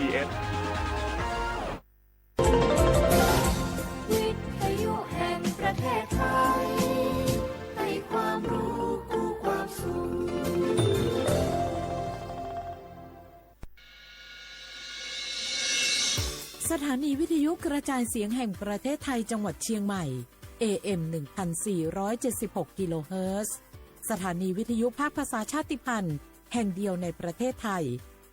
วิทยุแห่งประเทศไทย ให้ความรู้คู่ความสุข สถานีวิทยุกระจายเสียงแห่งประเทศไทยจังหวัดเชียงใหม่ เอ เอ็ม หนึ่งพันสี่ร้อยเจ็ดสิบหก กิโลเฮิรตซ์ สถานีวิทยุภาคภาษาชาติพันธุ์แห่งเดียวในประเทศไทย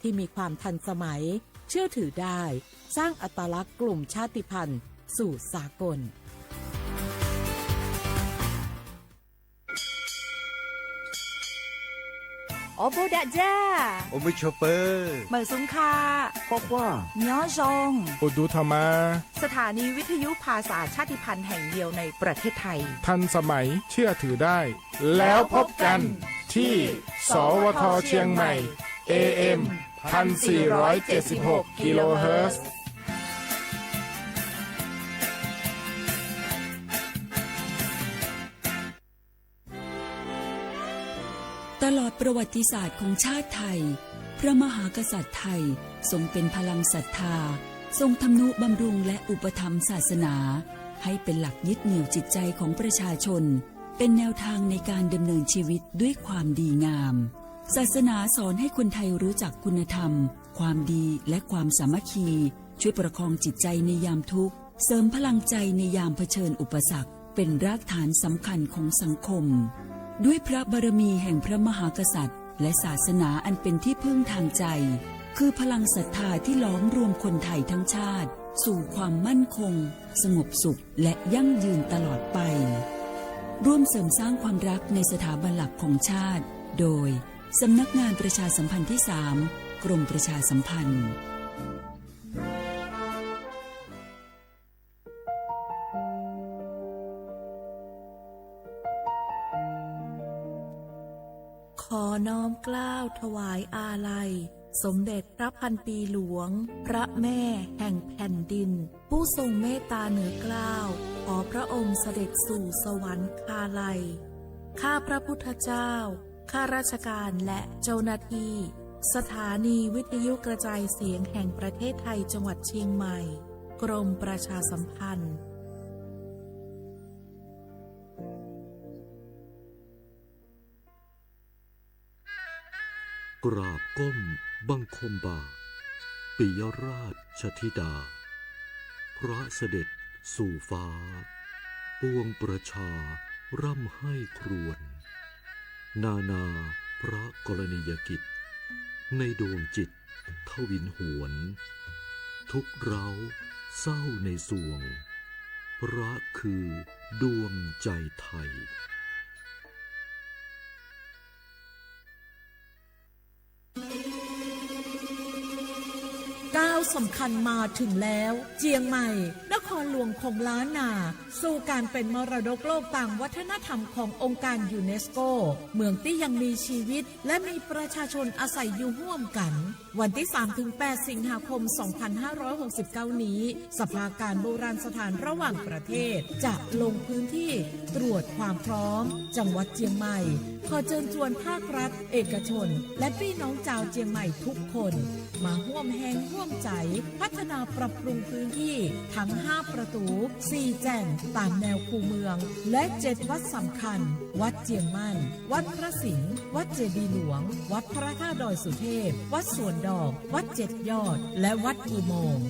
ที่มีความทันสมัย เชื่อถือได้ สร้างอัตลักษณ์กลุ่มชาติพันธุ์สู่สากล โอโบดะจ้า โอมิชเปอร์ เหมยซุงค่ะ คว้าคว้า မျော်ဇုန် အိၣ်ဒူထီၣ်မး สถานีวิทยุภาษาชาติพันธุ์แห่งเดียวในประเทศไทย ทันสมัย เชื่อถือได้ แล้วพบกันที่ สวท เชียงใหม่ เอ เอ็ม พันสี่ร้อยเจ็ดสิบหก กิโลเฮิรตซ์ ตลอดประวัติศาสตร์ของชาติไทย พระมหากษัตริย์ไทยทรงเป็นพลังศรัทธา ทรงทำนุบำรุงและอุปถัมภ์ศาสนา ให้เป็นหลักยึดเหนี่ยวจิตใจของประชาชน เป็นแนวทางในการดำเนินชีวิตด้วยความดีงาม ศาสนาสอนให้คนไทยรู้จักคุณธรรม ความดี และความสามัคคี ช่วยประคองจิตใจในยามทุกข์ เสริมพลังใจในยามเผชิญอุปสรรค เป็นรากฐานสำคัญของสังคม ด้วยพระบารมีแห่งพระมหากษัตริย์ และศาสนาอันเป็นที่พึ่งทางใจ คือพลังศรัทธาที่หลอมรวมคนไทยทั้งชาติ สู่ความมั่นคง สงบสุข และยั่งยืนตลอดไป ร่วมเสริมสร้างความรักในสถาบันหลักของชาติ โดย สำนักงานประชาสัมพันธ์ที่สาม กรมประชาสัมพันธ์ ขอน้อมเกล้าถวายอาลัย สมเด็จพระพันปีหลวง พระแม่แห่งแผ่นดิน ผู้ทรงเมตตาเหนือเกล้า ขอพระองค์เสด็จสู่สวรรคาลัย ข้าพระพุทธเจ้า ข้าราชการและเจ้าหน้าที่ สถานีวิทยุกระจายเสียงแห่งประเทศไทยจังหวัดเชียงใหม่ กรมประชาสัมพันธ์ กราบก้มบังคมบาท ปิยราชธิดา พระเสด็จสู่ฟ้า ปวงประชาร่ำไห้ครวญ นานาพระกรณียกิจ ในดวงจิตทวินหวน ทุกข์ร้าวเศร้าในสวง พระคือดวงใจไทย ก้าวสำคัญมาถึงแล้ว เจียงใหม่ นครหลวงของล้านนา สู่การเป็นมรดกโลกตามวัฒนธรรมขององค์การยูเนสโก เมืองที่ยังมีชีวิต และมีประชาชนอาศัยอยู่ร่วมกัน วันที่สามถึงแปด สิงหาคม สองพันห้าร้อยหกสิบเก้า นี้ สภาการโบราณสถานระหว่างประเทศ จะลงพื้นที่ตรวจความพร้อม จังหวัดเจียงใหม่ ขอเชิญชวนภาครัฐ เอกชน และพี่น้องชาวเจียงใหม่ทุกคน มาร่วมแฮงร่วมใจ๋ พัฒนาปรับปรุงพื้นที่ทั้งห้าประตู๋ สี่แจ่ง ตามแนวคูเมือง และเจ็ดวัดสำคัญ วัดเจียงมั่น วัดพระสิงห์ วัดเจดีย์หลวง วัดพระธาตุดอยสุเทพ วัดสวนดอก วัดเจ็ดยอด และวัดอุโมงค์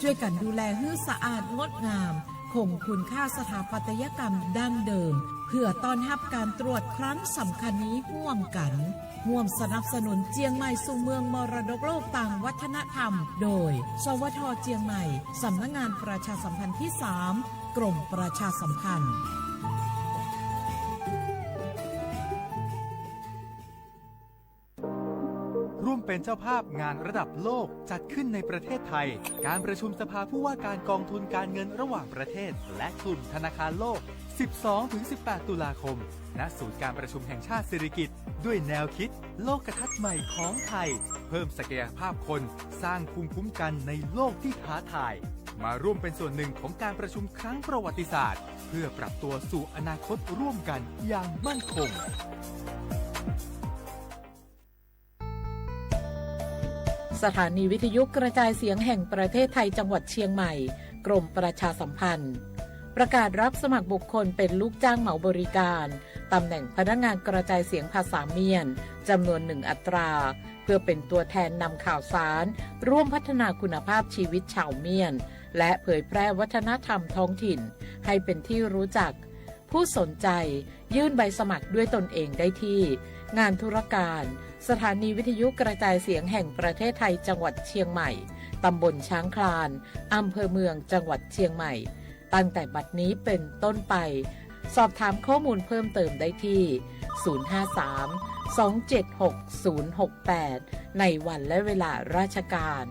ช่วยกันดูแลหื้อสะอาดงดงาม คงคุณค่าสถาปัตยกรรมดั้งเดิม เพื่อต้อนรับการตรวจครั้งสำคัญนี้ร่วมกัน ร่วมสนับสนุนเจียงใหม่สู่เมืองมรดกโลกตามวัฒนธรรม โดย สวท เจียงใหม่ สำนักงานประชาสัมพันธ์ที่สาม กรมประชาสัมพันธ์ ร่วมเป็นเจ้าภาพงานระดับโลกจัดขึ้นในประเทศไทย การประชุมสภาผู้ว่าการกองทุนการเงินระหว่างประเทศ และกลุ่มธนาคารโลก สิบสองถึงสิบแปด ตุลาคม ณ ศูนย์การประชุมแห่งชาติสิริกิติ์ ด้วยแนวคิดโลกทัศน์ใหม่ของไทย เพิ่มศักยภาพคน สร้างภูมิคุ้มกันในโลกที่ท้าทาย มาร่วมเป็นส่วนหนึ่งของการประชุมครั้งประวัติศาสตร์ เพื่อปรับตัวสู่อนาคตร่วมกันอย่างมั่นคง สถานีวิทยุกระจายเสียงแห่งประเทศไทยจังหวัดเชียงใหม่ กรมประชาสัมพันธ์ ประกาศรับสมัครบุคคลเป็นลูกจ้างเหมาบริการ ตำแหน่งพนักงานกระจายเสียงภาษาเมียน จำนวนหนึ่งอัตรา เพื่อเป็นตัวแทนนำข่าวสาร ร่วมพัฒนาคุณภาพชีวิตชาวเมียน และเผยแพร่วัฒนธรรมท้องถิ่น ให้เป็นที่รู้จัก ผู้สนใจยื่นใบสมัครด้วยตนเองได้ที่ งานธุรการ สถานีวิทยุกระจายเสียงแห่งประเทศไทยจังหวัดเชียงใหม่ ตำบลช้างคลาน อำเภอเมืองจังหวัดเชียงใหม่ ตั้งแต่บัดนี้เป็นต้นไป สอบถามข้อมูลเพิ่มเติมได้ที่ ศูนย์ห้าสาม สองเจ็ดหก ศูนย์หกแปด ในวันและเวลาราชการ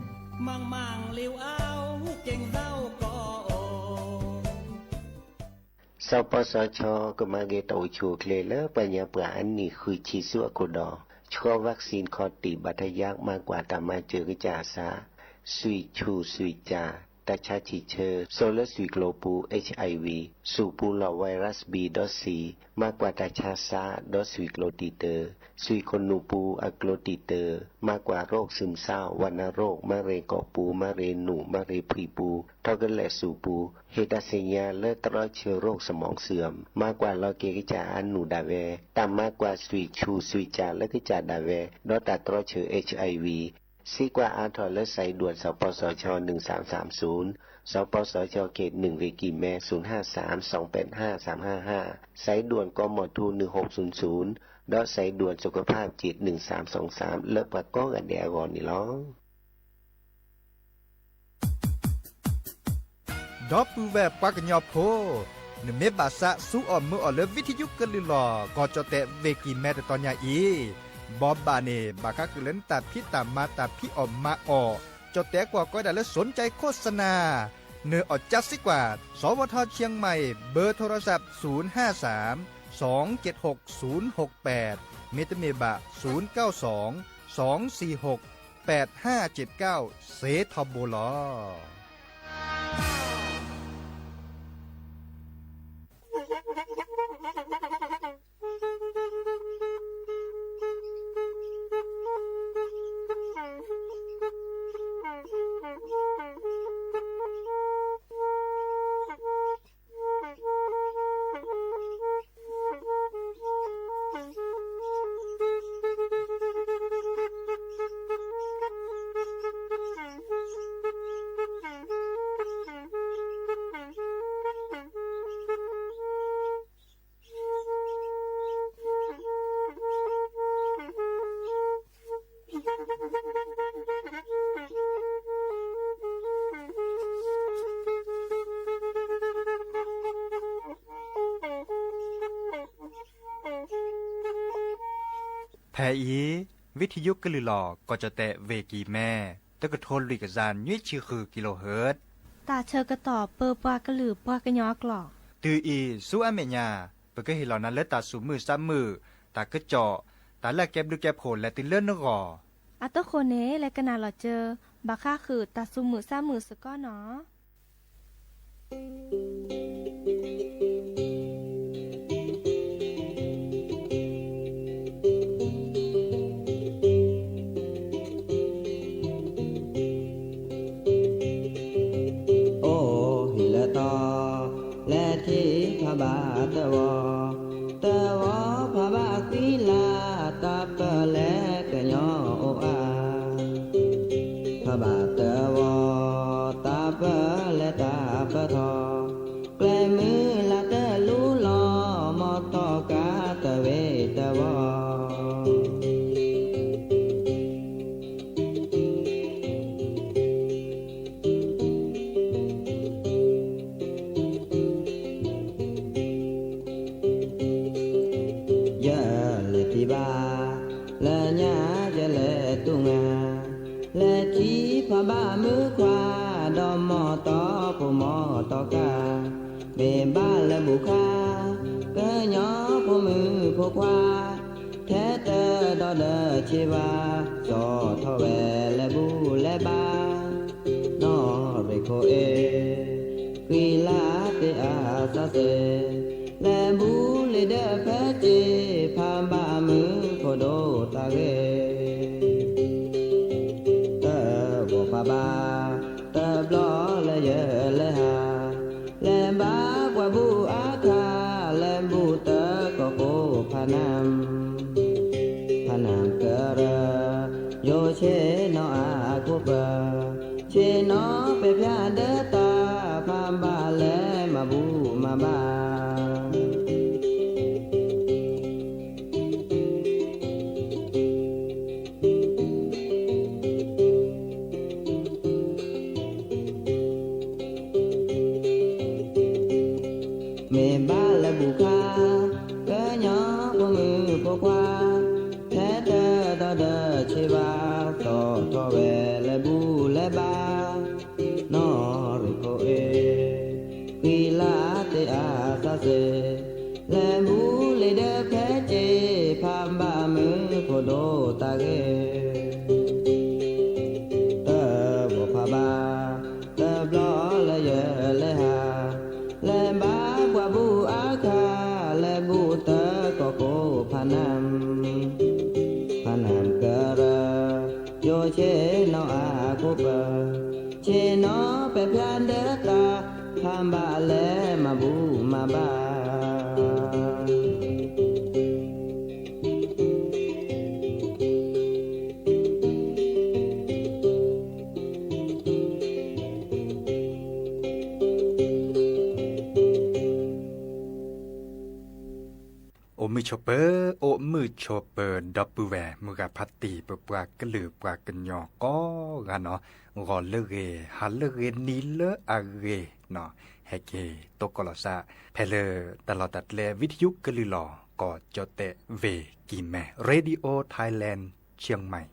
สปสช ကမၤဂ့ၤတၢ်အိၣ်ဆူၣ်အိၣ်ချ့လၢပှၤကညီပှၤအနံၣ်ဃုဆံဆူအခိၣ်ဒီး ဆှီ vaccine ခီၣ်တံၢ်ဘၣ်ထယါ မၤကွၢ်တၢ်မၤစၢၤကစၢ်အသး, သွံၣ်ဆူၣ်သွံၣ်ကၠၣ် တၢ်ဆါဆံၣ်ဆၢ စိာ်လၢသွံၣ်ကျိၤပူၤ HIV, ဆူၣ်ပူၤလီၢ် virus B ဒီး C, မၤကွၢ်တၢ်ဆါစး ဒီးသွံၣ်ကျိၤတံာ်တာ်, သွံၣ်ခိၣ်နူာ်ပူၤအကျိၤတံာ်တာ်, မၤကွၢ် โรคซึมเศร้า ဝဏ္ณโรค မၤရ့ၣ်ကီၢ်ပူၤ မၤရ့ၣ်နူာ် မၤရ့ၣ်ဖှံၣ်ပူၤ ထီကလဲာ်ဆူၣ်ပူၤ ဟ့ၣ်တၢ်သ့ၣ်ညါလၢတြီဆၢ โรคสมองเสื่อม မၤကွၢ်လီၤက့ၤကစၢ်အနူၣ်ဒၣ်ဝဲ တၢ်မၤကွၢ်သွံၣ်ဆူၣ်သွံၣ်ကၠၣ်လၢကစၢ်ဒၣ်ဝဲ ဒီးတၢ်တြီဆၢ HIV စံးကွၢ်အါထီၣ်လၢ สายด่วน สปสช หนึ่งสามสามศูนย์, สปสช เขตหนึ่ง เวกีแม ศูนย์ห้าสาม สองแปดห้า สามห้าห้า, สายด่วน กมท หนึ่งหกศูนย์ศูนย์ ဒီး สายด่วนสุขภาพจิต หนึ่งสามสองสาม လၢပှၤကိးဂၤဒဲးအဂီၢ်န့ၣ်လီၤ. ဒီပုၢ်ဝဲၢ်ပှၤကညီဖိ, နမ့ၢ်ဘၣ်သးစူအီၣ်မုာ်အီၣ်လၢ ဝံထယုကလုၢ်လီၢ် ကီၢ်ကၠီၣ်တဲၣ် ဝ့ၢ်ကံၢ်မဲ တတီၤညါအံၤ, ဘီဘၣ်န့ၣ် ဘၣ်ဃးဃုာ်လၢနတၢ်ဖံးတၢ်မၤတၢ်ဖံးအီၣ်မၤအီၣ်, ကၠီၣ်တဲၣ်ကွီၢ်ကိးဒၣ်လၢ สนใจโฆษณา, နအီၣ်ကၠါစံးကွၢ် สวท เชียงใหม่ เบอร์โทรศัพท์ ศูนย์ห้าสามสองเจ็ดหกศูนย์หกแปด မ့တမ့ၢ်ဘၣ် ศูนย์เก้าสองสองสี่หกแปดห้าเจ็ดเก้า စ့ထီဘိလီၤ. ဖဲအံၤ ဝံထယုကလုၢ်လီၢ် ကီၢ်ကၠီၣ်တဲၣ် ဝ့ၢ်ကံၢ်မဲ တကထိလွံၢ်ကယၤနွံဆံဃု kilohertz တၢ်ဆၢကတီၢ်ပၢပှၤကလုာ်ပှၤကညီအကျိာ်, တုၤအံၤ ဆူအမဲာ်ညါ ပကဟ့ၣ်လီၤနၤလၢတၢ်သူၣ်မုာ်သးမုာ်, တၢ်ကစီၣ်, တၢ်လၢအကဲဘျုးကဲဖှိၣ်လဲၤတုၤလၢနဂီၢ်, အတဃိန့ၣ် လဲၤကနၣ်လီၤစၢၤ ဘၣ်ဃးဃုာ်တၢ်သူၣ်မုာ်သးမုာ်စ့ၢ်ကီးနီၤ. အိၣ်ဟံၣ်လၢတီ, လဲၤထံၣ်ဖးဘၣ်တဝီ, တဝီဖးဘၣ်ဃံလၤ, တၢ်ပၢၢ်လဲၤကညီအိၣ်အါ, ဖးဘၣ်တဝီ, တၢ်ပၢၢ်လဲၤတၢ်ပၢၢ်ထီ, ကျဲမုၢ်လၢ်တလူလီၤ, မီတီကါတဝ့ၢ်တဝီ ယလဲၤထံၣ်ဘၣ်, လၢညါယလဲၤတူၢ်ငါ, လဲၤထံၣ်ဖးဘၣ်မုၣ်ခွါ, ဒီးမီတီဖိမီတီကါ, မ့ၢ်ဘၣ်လၢဘူၣ်ခါ, ကညီဖိမုၣ်ဖိခွါ, ထဲတဒီဒီးဆ့ဘၣ်, စီၤထီၣ်ဝဲလၢဘူၣ်လၢဘါ နီၢ်ရ့ၣ်ခိၣ်အ့ၣ်, ဃံလၤတ့ၢ်အသးစဲ, လဲၤဘူၣ်လံဒီးဖဲစ့, ဖးဘၣ်မုၣ်ဖိဒိၣ်တၢ်ဂ့ၢ်, တၢ် ဘၣ်, တဘျီလၢယလဲၤဟး, လဲၤဘါပှၤဘူၣ်အခါ, လဲၤဘူၣ်တကီၢ်ဃိဖးနၢ်, ဖးနၢ်ကရၢ, ယိၤဆ့ၣ်နီၤအခိၣ်ပၢၤ, ဆ့ၣ်နီၤပဲာ်ဖၠၣ်ဒၢတၢ်, ဖးဘၣ်လဲၤမၤဘူၣ်မၤဘါ မ့ၢ်ဘၣ်လၢဘူၣ်ခါ, ကညီဖိမုၣ်ဖိခွါ, ဟဲတၢ်ဒီးဒီးဆ့ဘၣ်, သီၣ်ထီၣ်ဝဲလဲၤဘူၣ်လဲၤဘါ, နီၢ်ရံၣ်ဖိအ့ၣ်, ဃံလၤတ့ၢ်အသးစ့ၢ်, လဲၤဘူၣ်လံဒီးဖဲစ့ၢ်, ဖးဘၣ်မုၢ်ဖိဒိၣ်တၢ်ဂ့ၢ် တဂီၤဖးဘၣ်, တဘျီလၢယလဲၤဟး, လဲၤဘါပှၤဘူၣ်အခါ, လဲၤဘူၣ်တကီၢ်ဃိဖးနၢ်, ဖးနၢ်ကရၢ, ယိၤဆ့ၣ်နီၤအခိၣ်ပၢၤ, ဆ့ၣ်နီၤပဲာ်ဖၠၣ်ဒၢတၢ်, ဖးဘၣ်လဲၤမၤဘူၣ်မၤဘါ အိၣ်မုာ်ဆိးပၢၤ, အိၣ်မုာ်ဆိးပၢၤ, ဒီပုၢ်ဝဲၢ်မုၢ်ဂၤဖးတံၢ် ပပှၤကလုာ်ပှၤကညီကိးဂၤနီၤ, ဂီၤလၢဂ့ၤ, ဟါလၢဂ့ၤ, နံၤလၢအဂ့ၤနီၤ, ဟဲက့ၤတိကိးလီၤသး ဖဲလၢတၢ်လီၢ်တၢ်ကျဲ ဝံထယုကလုာ်လီၤ ကီၢ်ကၠီၣ်တဲၣ် ဝ့ၢ်ကံၢ်မဲ Radio Thailand Chiang Mai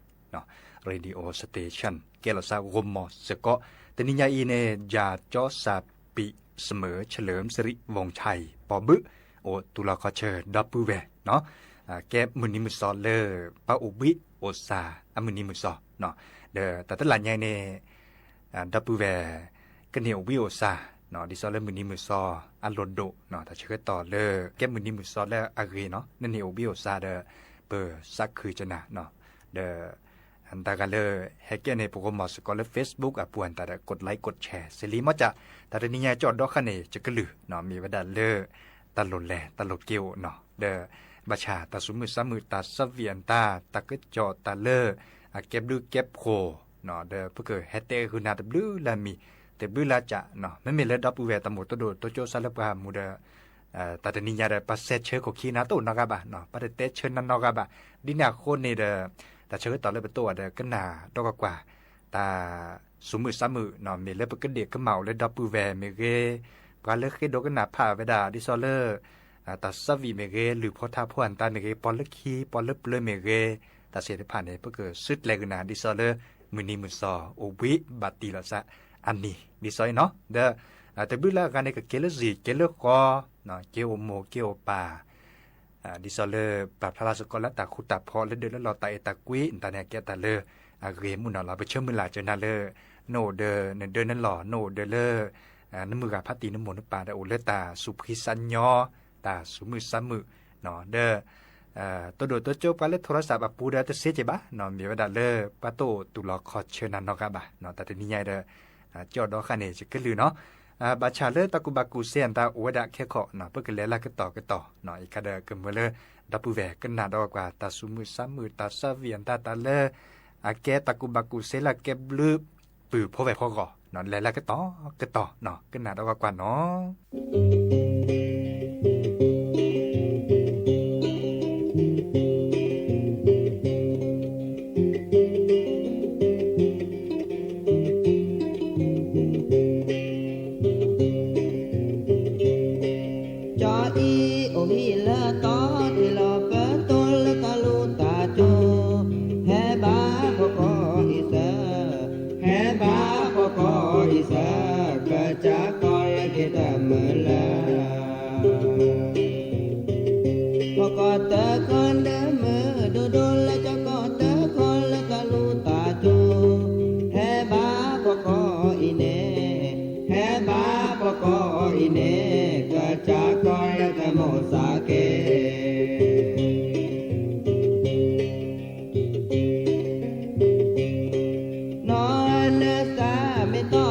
Radio Station ကဲလီၤသးဂီၢ်မီၤစ့ၢ်ကီး, တနံၤညါအံၤန့ၣ် ယၤကၠီစၢ်ပံးစမၢၣ် เฉลิมสิริวงศ์ชัย ပီၣ်ဘုၣ် အိၣ်တူၢ်လီၤခီဆၢ ဒီပုၢ်ဝဲၢ်နီၤ, ကဲမုၢ်နံၤမုၢ်သီလၢ ပှၤအိၣ်ဘှံးအိၣ်စၢ်အမုၢ်နံၤမုၢ်သီနီၤ, ဒီးတၢ်တလၢညါအံၤန့ၣ် ဒီပုၢ်ဝဲၢ် ကန့ၢ်အိၣ်ဘှံးအိၣ်စၢ်နီၤ, ဒ်သိးလၢမုၢ်နံၤမုၢ်သီအလိၣ်ဒိၣ်နီၤ, တၢ်ဆၢကတီၢ်လၢ ကဲမုၢ်နံၤမုၢ်သီလၢအဂ့ၤနီၤ, နန့ၢ်အိၣ်ဘှံးအိၣ်စၢ်ဒီး ပစးခုကနၤနီၤ, ဒီး တၢ်ဂၤလၢ ဟဲကဲန့ၣ် ပဂီၢ်မီၤစ့ၢ်ကီးလၢ Facebook အပူၤအတၢ်ဒီး กดไลค์ กดแชร์ စ့လံ မ့ၢ်ကၢ် တၢ်တနံၤညါကၠီၣ်ဒီခါန့ၣ် ယကလုၢ်နီၤ, မ့ၢ်ဝဲဒၣ်လၢ တၢ်လိၣ်လဲၤတၢ်လိၣ်က့ၤအိၣ်နီၤ, ဒီး ဘၣ်ဆၣ်တၢ်စူၤမုၢ်စးမုၢ် တၢ်ဆၢဝံၤအတၢ် တၢ်ကစီၣ်တၢ်လၢ အကဲဘျုးကဲဖှိၣ်နီၤ, ဒီးပကဟဲတဲဂုာ်နၤတဘျုးလၢအမံၤ တဘျုးလၢအကၠၢ်နီၤ, မ့မ့ၢ်လၢဒီပုၢ်ဝဲၢ်တၢ်မိၣ်တဒိၣ်တိကၠိစၢ်လၢပှၤမူဒီး တၢ်တနံၤညါဒီး ပှၤစဲးဆၢခိၣ်ခံနၤတအိၣ်နီတဂၤဘၣ်နီၤ, ပှၤတတဲဆၢနၤနီတဂၤဘၣ်, ဒ်န့ၣ်အဃိန့ၣ်ဒီး တၢ်ဆၢကတီၢ်လၢပတအိၣ်ဘၣ်ဒီး ကနၣ်ဒီးကွၢ်ကွၢ် တၢ်စူၤမုၢ်စးမုၢ်နီၤ, မ့ၢ်လၢပကဒ့ၣ်ကမၣ်အိၣ်လၢဒီပုၢ်ဝဲၢ်မ့ၢ်ဂ့ၤ, ပှၤလၢဃ့ဒိကနၣ်ဖးဝဲဒၣ် ဒ်သိးလၢ တၢ်ဆၢဝံၤမ့ၢ်ဂ့ၤ, လုၢ်ဖိထါဖိအတၢ်မ့ၢ်ဂ့ၤ, ပှၤလၢခံ ပှၤလၢပျၢၤမ့ၢ်ဂ့ၤ, တၢ်သ့ၣ်တဖၣ်န့ၣ် ပကစံးကျဲၤကနၤ ဒ်သိးလၢ မုၢ်နံၤမုၢ်သီ အိၣ်ဘှံးဘၣ်တံၢ်လီၤသးအနံၤ ဒ်သိးအံၤနီၤ, ဒီး တဘျုးလၢအဂၤန့ၣ် ကက့ၤလၢစံာ်က့ၤလၢဃီ က့ၤအိၣ်မိၢ်က့ၤအိၣ်ပၢ် ဒ်သိးလၢပာ်ဖျါလၢစ့ၢ်ကီးလၢတၢ်ဃူတၢ်ဖိးလၢဒၢးလၢလီၤ တၢ်အဲၣ်တၢ်ကွံ တၢ်န့ၣ်ကဲတၢ်လၢအဂ့ၤမုာ်နီၤလီၤ. ပဆၢမုၢ်လၢ်စၢၤနၤလၢ နအိၣ်ဒီးနဒၢနလီၢ် နအိၣ်ဒီးလၢ နမုၢ်ဂၤဖးတံၢ်နမိၢ်နပၢ်ဒီး အိၣ်လၢတၢ်သူၣ်ဖှံသးညီ တၢ်စူၤမုၢ်စးမုၢ်နီၤ, ဒီး တိဒိၣ်တိကၠိပှၤလၢထိရစၢ်အပူၤဒီးတစ့က့ၤဘၣ်နီၤ, မ့ၢ်ဝဲဒၣ်လၢ ပှၤတအိၣ်တူၢ်လီၤခီဆၢနၤနီတဂၤဘၣ်နီၤ, တၢ်တနံၤညါအံၤဒီး ကၠီၣ်ဒီခါန့ၣ် ယကလုၢ်နီၤ, ဘၣ်ဆၣ်လၢတၢ်ကူၣ်ဘၣ်ကူၣ်စ့အတၢ်အိၣ်ဝဲဒၣ်ခဲခီနီၤ, ပကလဲၤလၢကတီၢ်ကတီၢ်နီၤ, အံၤခါဒီးကမၢလၢ ဒီပုၢ်ဝဲၢ်ကနၣ်ဒီးကွၢ် တၢ်စူၤမုၢ်စးမုၢ် တၢ်ဆၢဝံၤအတၢ်တၢ်လၢ အကဲတၢ်ကူၣ်ဘၣ်ကူၣ်စ့လၢအကဲဘျုး ပုၢ်ဖိဝဲၢ်ဖိအဂီၢ်နီၤ, လဲၤလၢကတီၢ်ကတီၢ်နီၤ, ကနၣ်ဒီးကွၢ်နီၤ. ကၠီအံၤအိၣ်ဟံၣ်လၢတီတ့ၢ်လီၤ ပတိၢ်လၢတၢ်လူၢ်တၢ်ကၠိ, ဟဲဘါဖီကီၢ်အံၤစၢၤ, ဟဲဘါဖီကီၢ်အံၤစၢၤ, ကစၢ်ကီၢ်လၢက့ၤတမုာ်လၢ ဖီကီၢ်တခီဒၢမုာ်ဒိၣ်ဒိၣ်လၢကၠီကီၢ်တခီလၢတၢ်လူၢ်တၢ်ကၠိ, ဟဲဘါဖီကီၢ်အံၤန့ၣ်, ဟဲဘါဖီကီၢ်အံၤန့ၣ်, ကစၢ်ကီၢ်လၢကမိၣ်သးက့ၤ နီၢ် နသးမ့ၢ်တီ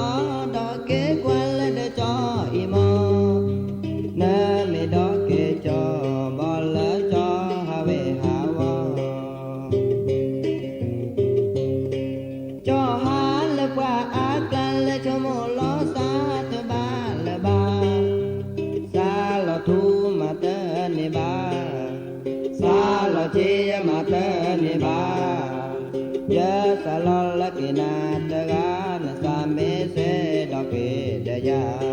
ဒီးက့ၤကွၢ်လၢဒၢးကၠီအံၤမီၢ်, နမ့ၢ်ဒီးက့ၤကၠီ ဘီလၢကၠီဟးဝ့ၢ်ဟးဝီ ကၠီဟးလၢပှၤအကျါလၢဆိကမိၣ်လီၤစၢ်တဘၣ်လၢၤဘၣ်, စးလီၤထူမၤတန့ၢ်ဘၣ်, စးလီၤထံယမၤတန့ၢ်ဘၣ်, ယစးလီၤလၢက့ၤနၤတဂၤ နသးမ့ၢ်စ့ဒီးက့ၤဒီးယၤ ကၠီအံ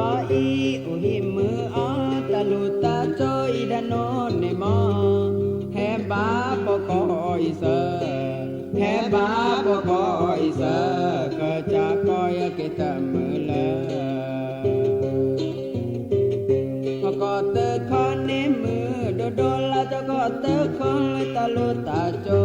ၤအိၣ်ဟံၣ်မုၢ်အီၤ တၢ်လူၢ်တၢ်ကၠီအံၤဒၣ်နီၢ်န့ၣ်မီၢ်, ဟဲဘၣ်ပိာ်ကီအံၤစၢၤ, ဟဲဘၣ်ပိာ်ကီအံၤစၢၤ, ကစၢ်ကီယက့ၤတမုာ်လၢၤ ဟီၣ်ကီၢ်တခီန့ၣ်မုာ်ဒိၣ်ဒိၣ်လၢ ဟီၣ်ကီၢ်တခီလၢတၢ်လူၢ်တၢ်ကၠီ,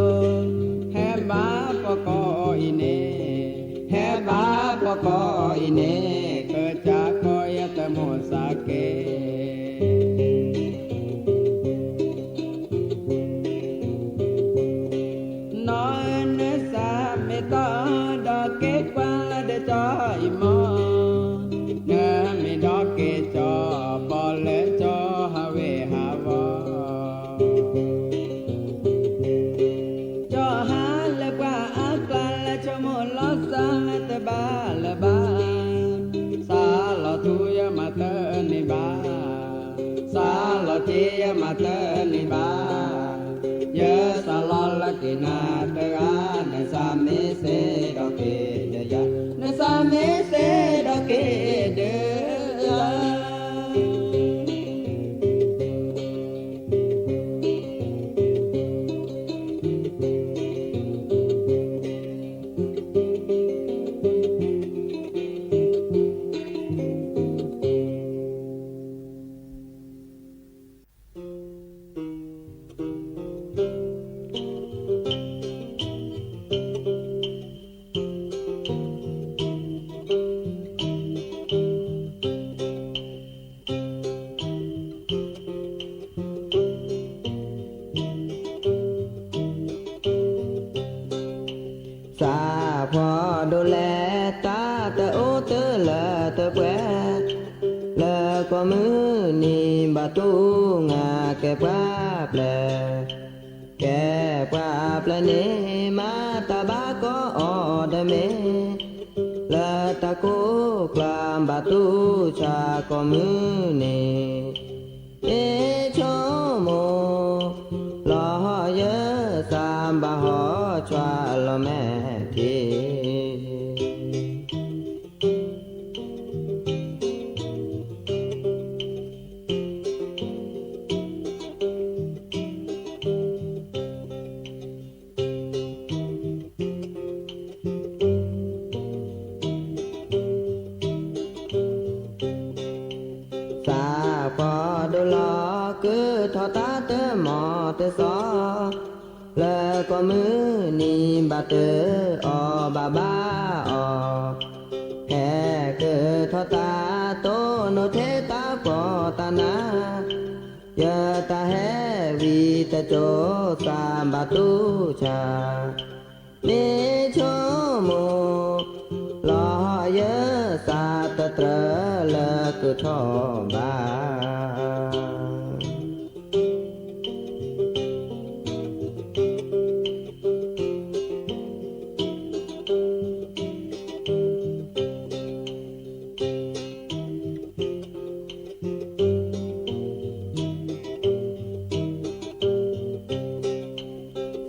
ဟဲဘၣ်ပိာ်ကီအံၤန့ၣ်, ဟဲဘၣ်ပိာ်ကီအံၤန့ၣ်, ကစၢ်ကီယတမိၣ်စၢ်က့ၤ နီၢ်ဧၢ နသးမ့ၢ်တီဒီးက့ၤကွၢ်လၢဒၢးကၠီအံၤမီၢ်, နမ့ၢ်ဒီးက့ၤကၠီ ဘီလၢကၠီဟးဝ့ၢ်ဟးဝီ ကၠီဟးလၢပှၤအကျါလၢဆိကမိၣ်လီၤစၢ်တဘၣ်လၢၤဘၣ်, စးလီၤထူယမၤတန့ၢ်ဘၣ်, စးလီၤထံယမၤတန့ၢ်ဘၣ်, ယစးလီၤလၢက့ၤနၤတဂၤ, နသးမ့ၢ်စ့ဒီးက့ၤဒီးယၤ, နသးမ့ၢ်စ့ဒီးက့ၤဒီးယၤ သးပှၢ်ဒိၣ်လဲၣ် တၢ်တအိၣ်တလၢတပှဲၤ, လၢကိးမုၢ်နံၤဘၣ်တူၢ်ငါကဲပှၤပျဲၢ်, ကဲပှၤပျဲၢ်န့ၣ် မၤတၢ်ဘၣ်ကိးအီၤဒီးမ့ၢ်, လၢတၢ်ကိၢ်ကျါဘၣ်တူၢ်ဆါကိးမုၢ်နံၤ, မ့ၢ်ဆိကမိၣ် လီၤဟီၣ်ယၢၢ်သးဘၣ်ဟီၣ်ဆွါလီၤမဲာ်ထံး သးပှၢ်ဒိၣ်လီၤ ကုၢ်ထီၣ်တၢ်တမီၤတစီၤ, လၢကိးမုၢ်နံၤဘၣ်တၢၢ်အီၤဘၣ်ဘၣ်အီၤ, ဟဲကုၢ်ထီၣ်တၢ်တိၢ်နီၣ်ထဲတၢ်ဖှီၣ်တၢ်နါ, ယတၢ်ဟဲဝံၤတစိၤသးဘၣ်တူၢ်ဆါ မ့ၢ်ဆိကမိၣ် လီၤဟီၣ်ယၢၢ်သးတတြၢၤလၢကုၢ်ထီၣ်ဘၣ်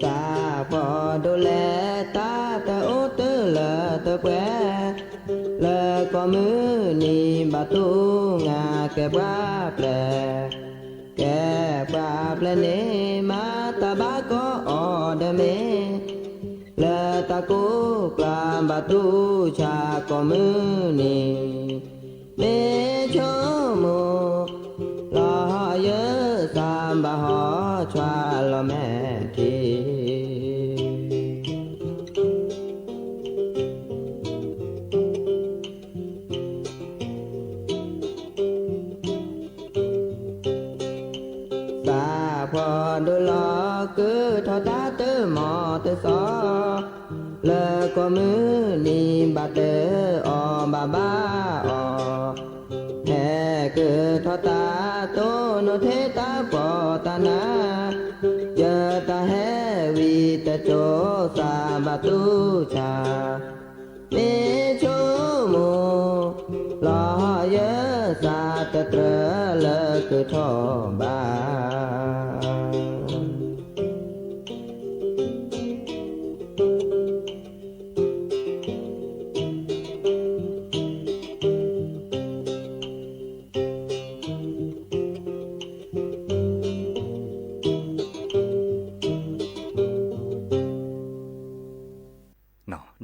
သးပှၢ်ဒိၣ်လဲၣ် တၢ်တအိၣ်တလၢတပှဲၤ, လၢကိးမုၢ်နံၤဘၣ်တူၢ်ငါကဲပှၤပျဲၢ်, ကဲပှၤပျဲၢ်န့ၣ် မၤတၢ်ဘၣ်ကိးအီၤဒီးမ့ၢ်, လၢတၢ်ကိၢ်ကျါဘၣ်တူၢ်ဆါကိးမုၢ်နံၤ, မ့ၢ်ဆိကမိၣ် လီၤဟီၣ်ယၢၢ်သးဘၣ်ဟီၣ်ဆွါလီၤမဲာ်ထံး တစီၤ, လၢကိးမုၢ်နံၤဘၣ်တၢၢ်အီၤဘၣ်ဘၣ်အီၤ, ဟဲက့ၤထီၣ်တၢ်တိၢ်နီၣ်ထဲတၢ်ပီးတၢ်နါ, ယတၢ်ဟဲဝံၤတစိၤသးဘၣ်တူၢ်ဆါ, မ့ၢ်ဆိကမိၣ်လီၤယသးတတြၢၤလၢကထီၣ်ဘၣ်.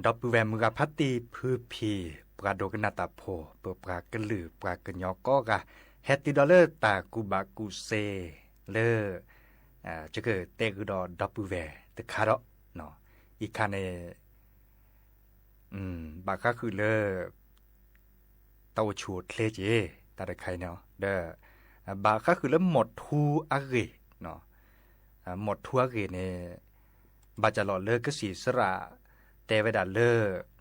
ဒီပုၢ်ဝဲၢ်မုၢ်ဂၤဖးတံၢ်ဖုဖံး ပှၤဒိကနၣ်တၢ်ဖိ ပပှၤကလုာ်ပှၤကညီကိးဂၤ, ဟဲတုၤဒီးလၢတၢ်ကူၣ်ဘၣ်ကူၣ်စ့လၢ ယကတဲဃုာ်ဒီးဒီပုၢ်ဝဲၢ်တခါဒီး, အံၤခါန့ၣ် ဘၣ်ဃးဃုာ်လၢ တၢ်အိၣ်ဆူၣ်အိၣ်ချ့က့ၤ တၢ်တခါအံၤန့ၣ်, ဒီး ဘၣ်ဃးဃုာ်လၢမိၢ်ထူအဂ့ၢ်, မိၢ်ထူအဂ့ၢ်န့ၣ် ဘၣ်ဃးလီၤလၢကစံးစရၣ်တဲဝဲဒၣ်လၢ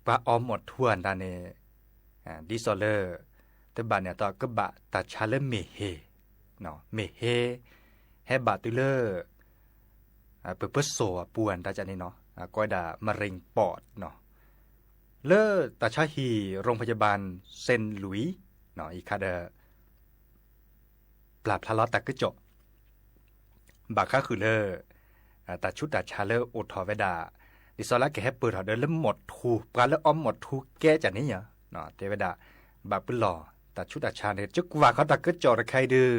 ပှၤအီမိၢ်ထူအတၢ်န့ၣ် ဒ်သိးလၢ တဘၣ်န့ၣ်အတီၢ်ကဘၣ်တၢ်ဆါလၢမ့ၢ်ဟ့, မ့ၢ်ဟ့ ဟဲဘၣ်တုၤလၢ ပပၢၤစိၣ်အပူၤအတၢ်န့ၣ်နီၤ, ကိးဝဲဒၣ် marine port နီၤ, လၢတၢ်ဆါဟံၣ် โรงพยาบาลเซนต์หลุยส์ အံၤခါဒီး ပျၢ်ဖျါလီၤတၢ်ကစီၣ် ဘၣ်ဃးဃုာ်လၢ တၢ်ဆူးတၢ်ဆါလၢအိၣ်ထီၣ်ဝဲဒၣ် ဒ်သိးလၢကဟဲပၢၢ်ထီၣ်ဒီးလၢမိၢ်ထူ ပှၤလၢအီမိၢ်ထူကဲကန့ၣ်ယၤ, တဲဝဲဒၣ် ဘၣ်ပလီၢ်တၢ်ဆူးတၢ်ဆါန့ၣ် ကကွၢ်ဃီတၢ်ကစီၣ်တခါအံၤဒုး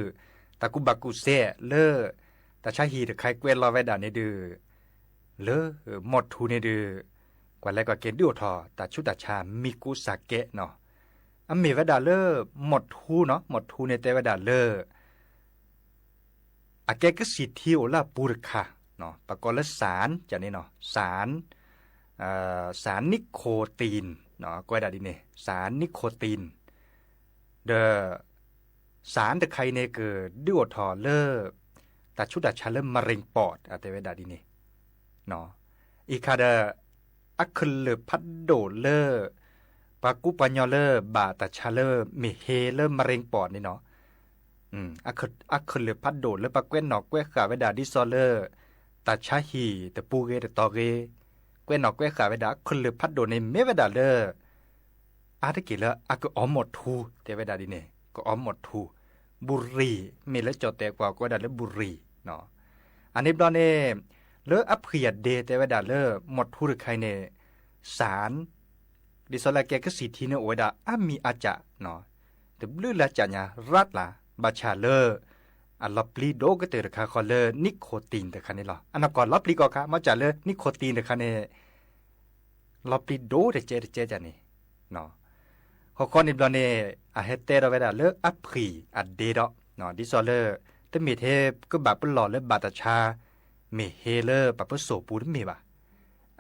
တၢ်ကူၣ်ဘၣ်ကူၣ်စဲးလၢ တၢ်ဆါဟံၣ်တခါအံၤကွဲးလီၤဝဲဒၣ်န့ၣ်ဒုး လၢမိၢ်ထူန့ၣ်ဒုး ကွၢ်လဲၤကွၢ်က့ၤဒုးအိၣ်ထီၣ် တၢ်ဆူးတၢ်ဆါမံၤကိးစၢ်ကဲနီၤ, အမ့ၢ်ဝဲဒၣ်လၢ မိၢ်ထူနီၤ, မိၢ်ထူန့ၣ်တဲဝဲဒၣ်လၢ အကဲကစံၣ်ထံအိၣ်လၢအပူၤတခါ, ပကိးလၢ สาร န့ၣ်နီၤ, สาร สารนิโคติน ကိးဝဲဒၣ်ဒ်န့ၣ် สารนิโคติน ဒီး สาร တခါအံၤန့ၣ် ကဒုးအိၣ်ထီၣ်လၢ တၢ်ဆူးတၢ်ဆါလၢ marine port တဲဝဲဒၣ်ဒ်န့ၣ် အံၤခါဒီး အကလုာ်ဖးဒိၣ်လၢ ပှၤကူပှၤညီလၢဘၣ်တၢ်ဆါလၢမ့ၢ်ဟ့လၢ marine port န့ၣ်နီၤ, အကလုာ်ဖးဒိၣ်လၢပှၤကွဲးနီၣ်ကွဲးဃာ်ဝဲဒၣ်ဒ်သိးလၢ တၢ်ဆါဟံၣ်တပူၤဂ့ၤတတီၤဂ့ၤ, ကွဲးနီၣ်ကွဲးဃာ်ဝဲဒၣ် အကလုာ်ဖးဒိၣ်န့ၣ်မ့ၢ်ဝဲဒၣ်လၢ အါတက့ၢ်လၢအကအီမိၢ်ထူ တဲဝဲဒၣ်ဒ်န့ၣ် ကအီမိၢ်ထူ, ဘူရံၤ မ့ၢ်လၢကၠီၣ်တဲာ်ကွၢ်ကိးဝဲဒၣ်လၢဘူရံၤ, အန့ၣ်ဘျီန့ၣ် လၢအဖှံၣ်အဒ့တဲဝဲဒၣ်လၢ မိၢ်ထူတခါအံၤန့ၣ် สาร ဒ်သိးလၢအကဲကစံၣ်ထံန့ၣ်အိၣ်ဝဲဒၣ်အါမံၤအါကၠး, တဘျုးလၢကၠးညါရၣ်လၢ် ဘၣ်ဆၣ်လၢ အလီၤပျံၤဒိၣ်ကတၢၢ်တခါဃီလၢ นิโคติน တခါန့ၣ်လီၤ. အနီၢ်ကီၢ်လီၤပျံၤကီၢ်ခါ မ့ၢ်ကၠးလၢ นิโคติน တခါန့ၣ် လီၤပျံၤဒိၣ်တကဲတကဲကန့ၣ်, ဃီဃီန့ၣ်ဘျီန့ၣ် အဟဲတဲထီၣ်ဝဲဒၣ်လၢအဖှံၣ်အဒ့ဒီး ဒ်သိးလၢ တမ့ၢ်ထဲကဘၣ်ပလီၢ်လၢဘၣ်တၢ်ဆါ မ့ၢ်ဟ့လၢပှၤပၢၤစိၣ်ပူၤတမ့ၢ်ဘၣ်,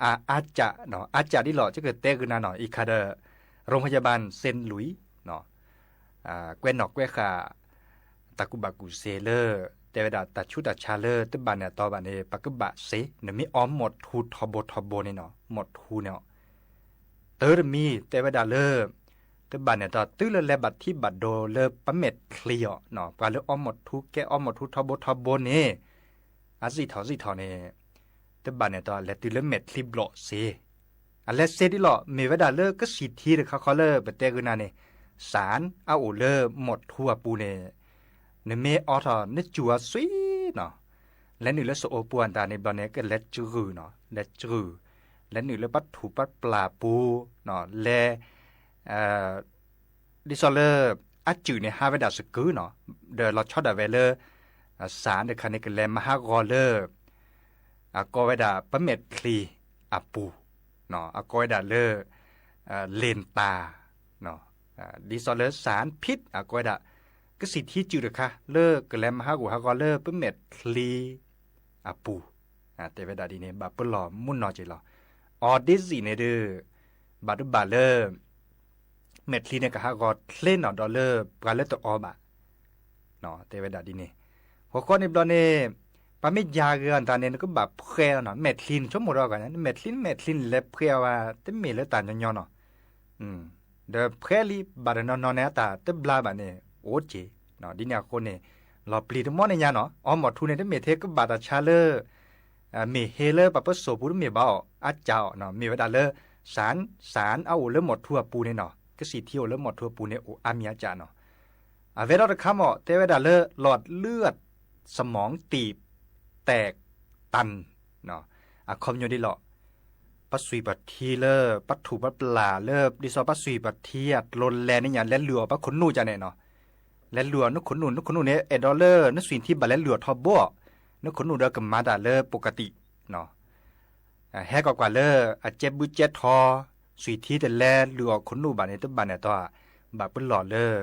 အါကၠး အါကၠးဒ်လီၤ ကကတဲဂုာ်နၤနီၤ အံၤခါဒီး โรงพยาบาลเซนต์หลุยส์ ကွဲးနီၣ်ကွဲးဃာ် တၢ်ကူၣ်ဘၣ်ကူၣ်စ့လၢ တဲဝဲဒၣ်တၢ်ဆူးတၢ်ဆါလၢတဘၣ်န့ၣ်အတီဘၣ်န့ၣ် ပကဘၣ်စ့ နမ့ၢ်အီမိၢ်ထူထီဘိထီဘိန့ၣ်နီၤ မိၢ်ထူန့ၣ် တၢ်တမံၤတဲဝဲဒၣ်လၢ တဘၣ်န့ၣ်အတီ တုၤလၢလဲၤဘၣ်ထံဘၣ်ဒိလၢပမဲာ်ချံအီၤ ပှၤလၢအီမိၢ်ထူကဲအီမိၢ်ထူထီဘိထီဘိန့ၣ် အစံၣ်ထီၣ်စံၣ်ထီၣ်န့ၣ် တဘၣ်န့ၣ်အတီ လဲၤတုၤလၢမဲာ်ချံဘျီၣ်စ့ အလဲၤစ့ဒ်လီၤ မ့ၢ်ဝဲဒၣ်လၢကစံၣ်ထံတခါဃီလၢပတဲဂုာ်နၤန့ၣ် สาร အအိၣ်လၢမိၢ်ထူအပူၤန့ၣ် နမ့ၢ်အီထီၣ်နစူၢ်အီၤစ့နီၤ လဲၤနုာ်လၢစအိပူၤအတၢ်န့ၣ်ဘျီန့ၣ် ကလဲၤစှုၣ်နီၤ လဲၤစှုၣ် လဲၤနုာ်လၢပှၤထူးပှၤပျၢ်ပူၤ လဲၤ ဒ်သိးလၢ အစုၣ်န့ၣ်ဟးဝဲဒၣ်စကုၤနီၤ ဒီးလီၤဆီဒၣ်ဝဲလၢ สาร တခါန့ၣ် ကလဲၤမၤဟးဂီၤလၢ အကိးဝဲဒၣ်ပမဲာ်ချံအပူၤ အကိးဝဲဒၣ်လၢ လ့ၣ်တၢ် ဒ်သိးလၢ สารพิษ အကိးဝဲဒၣ် ကစံၣ်ထံစုၣ်တခါ လၢကလဲၤမၤဟးဂီၤဟးဂီၤလၢပမဲာ်ချံအပူၤ တဲဝဲဒၣ်ဒ်န့ၣ် ဘၣ်ပလီၢ်မုၢ်နီၢ်က့ၤလီၤ. အီၤဒ့စံၣ်န့ၣ်ဒုး ဘၣ်တဘၣ်လၢ မဲာ်ချံန့ၣ်ကဟးဂီၤချ့နီၤဒီးလၢပှၤလၢတအီဘၣ် တဲဝဲဒၣ်ဒ်န့ၣ် ဃီဃီန့ၣ်ဘျီန့ၣ် ပှၤမ့ၢ်ယၤဂ့ၤအီၤနတၢ်န့ၣ် နကဘၣ်ဖှဲးအီၤနီၤ, မဲာ်ချံန့ၣ် ဆိကမိၣ်ဒီးဂၤညါ နမဲာ်ချံ နမဲာ်ချံန့ၣ် လဲၤဖှဲးအီၤဘၣ် တမ့ၢ်လၢတၢ်ညီညီနီၤ, ဒီးဖှဲးလံ ဘၣ်တနီၤနီၤန့ၣ် အတၢ်တဘျါဘၣ်န့ၣ် အိၣ်က့ၤ, ဒ်န့ၣ်အဃိန့ၣ် လီၤပျံၤတမီၢ်န့ၣ်ညါနီၤ, အီမိာ်ထူန့ၣ် တမ့ၢ်ထဲကဘၣ်တၢ်ဆါလၢ မ့ၢ်ဟ့လၢပှၤပၢၢ်စိၣ်ပူၤတမ့ၢ်ဘၣ်အီၤ အါကၢ်အီၤနီၤ, မ့ၢ်ဝဲဒၣ်လၢ စၣ် စၣ်အအိၣ်လၢမိာ်ထူအပူၤန့ၣ်နီၤ, ကစံၣ်ထံအိၣ်လၢမိာ်ထူအပူၤန့ၣ် အိၣ်အါမံၤအါကၢ်နီၤ, အဝဲဒီးတခါမး တဲဝဲဒၣ်လၢ หลอดเลือดสมองตีบแตกตัน အခီပညီဒ်လီၤ, ပှၤစွံၣ်ပှၤထံလၢ ပှၤထူၣ်ပှၤပျၢ်လၢ ဒ်သိးပှၤစွံၣ်ပှၤထံအကျိၤလဲၤန့ၣ်ညါ လဲၤလုၢ်အီၣ်ပှၤခိၣ်နူာ်ကန့ၣ်နီၤ, လဲၤလုၢ်အီၣ်နခိၣ်နူာ် နခိၣ်နူာ်န့ၣ် အဲၣ်ဒိးလၢ နစွံၣ်ထံဘၣ်လဲၤလုၢ်အီၣ်ထီဘိအီၤ, နခိၣ်နူာ်ဒီးကမၤတၢ်လၢ ပကတံၣ် ဟဲကီးကွၢ်လၢ အကဲဘုကဲထီ, စွံၣ်ထံတလဲၤလုၢ်အီၣ်ခိၣ်နူာ်ဘၣ်န့ၣ် တဘၣ်န့ၣ်တီ, ဘၣ်ပလီၢ်လၢ ဒ်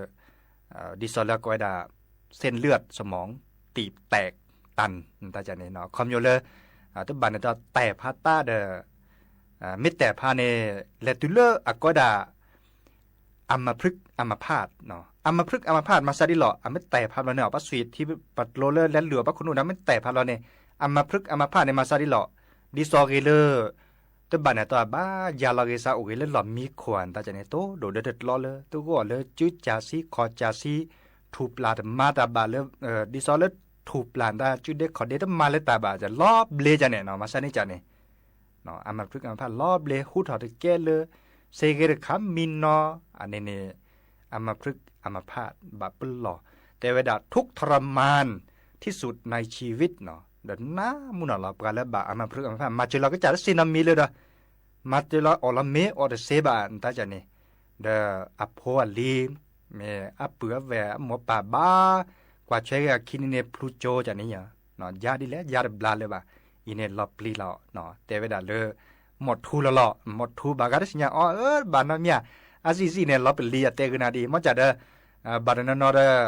သိးလၢကိးဝဲဒၣ် เส้นเลือดสมองตีบแตกตัน တၢ်န့ၣ် အခီပညီလၢ တဘၣ်န့ၣ်တီ တဲာ်ဖးတၢ်ဒီး မ့ၢ်တဲာ်ဖးန့ၣ် လဲၤတုၤလၢအကိးဝဲဒၣ် อัมพฤกษ์อัมพาต อัมพฤกษ์อัมพาต မၤစၢ်ဒ်လီၤ, အမ့ၢ်တဲာ်ဖးဘျီန့ၣ် ပှၤစွံၣ်ထံပှၤကျိၤလၢလဲၤလုၢ်အီၣ်ပှၤခိၣ်နူာ်ဒီး မ့ၢ်တဲာ်ဖးဘျီန့ၣ် อัมพฤกษ์อัมพาต န့ၣ် မၤစၢ်ဒ်လီၤ, ဒ်သိးဂ့ၤလၢ တဘၣ်န့ၣ်တီ ဘၣ်ယၤလီၤဂ့ၤစးအိၣ်ဂ့ၤလၢလီၢ်မံခိၣ်အတၢ်န့ၣ် တိၢ်ဒိၣ်ဒီတကျီလၢ တဂီၢ်လၢစုကၢ်ဆံ ခီၣ်ကၢ်ဆံ ထူၣ်ပျၢ်တမၤတၢ်ဘၣ်လၢ ဒ်သိးလၢထူၣ်ပျၢ်တၢ် စုဒဲခီၣ်ဒဲတမၤလၢတၢ်ဘၣ် လီၤဘျ့ကန့ၣ်နီၤ, မၤစၢ်န့ၣ်ကန့ၣ် อัมพฤกษ์อัมพาต လီၤဘျ့ ဟူထီၣ်တကဲလၢ စ့ဂ့ၤတခါမံနီၤ အန့ၣ်န့ၣ် อัมพฤกษ์อัมพาต ဘၣ်ပလီၢ် တဲဝဲဒၣ် ทุกข์ทรมานที่สุดในชีวิต နီၤ, ဒီးနးမုၢ်နီၤလီၤ ပှၤလၢဘၣ် อัมพฤกษ์อัมพาต မၤစၢၤလီၤကစၢ်တသ့နီတမံၤလၢၤဒီး မၤစၢၤလီၤအီၣ်လီၤမ့ၤအီၣ်တသ့ဘၣ် နတၢ်ကန့ၣ်, ဒီးအဖိအလံၤ မ့ၢ်အပုၢ်အဝဲၢ်အမိၢ်ပၢ်ဘၣ် ကွၢ်ထွဲက့ၤအခံန့ၣ်န့ၣ် ဖျူကၠိကန့ၣ်ယါ, ယါဒ်လဲၣ် ယါတဘျါလၢၤဘၣ်, အံၤန့ၣ်လီၤပျံၤလီၤ တဲဝဲဒၣ်လၢ မိာ်ထူလီၤလီၤ မိာ်ထူဘၣ်ဂၤတသ့ၣ်ညါအီၤ ဘၣ်နီတမံၤဧါ, အစံၣ်စံၣ်န့ၣ် လီၤပျံၤအတဲကနၣ်ဒ်အံၤ မ့ၢ်ကဒီး ဘၣ်တနီၤနီၤ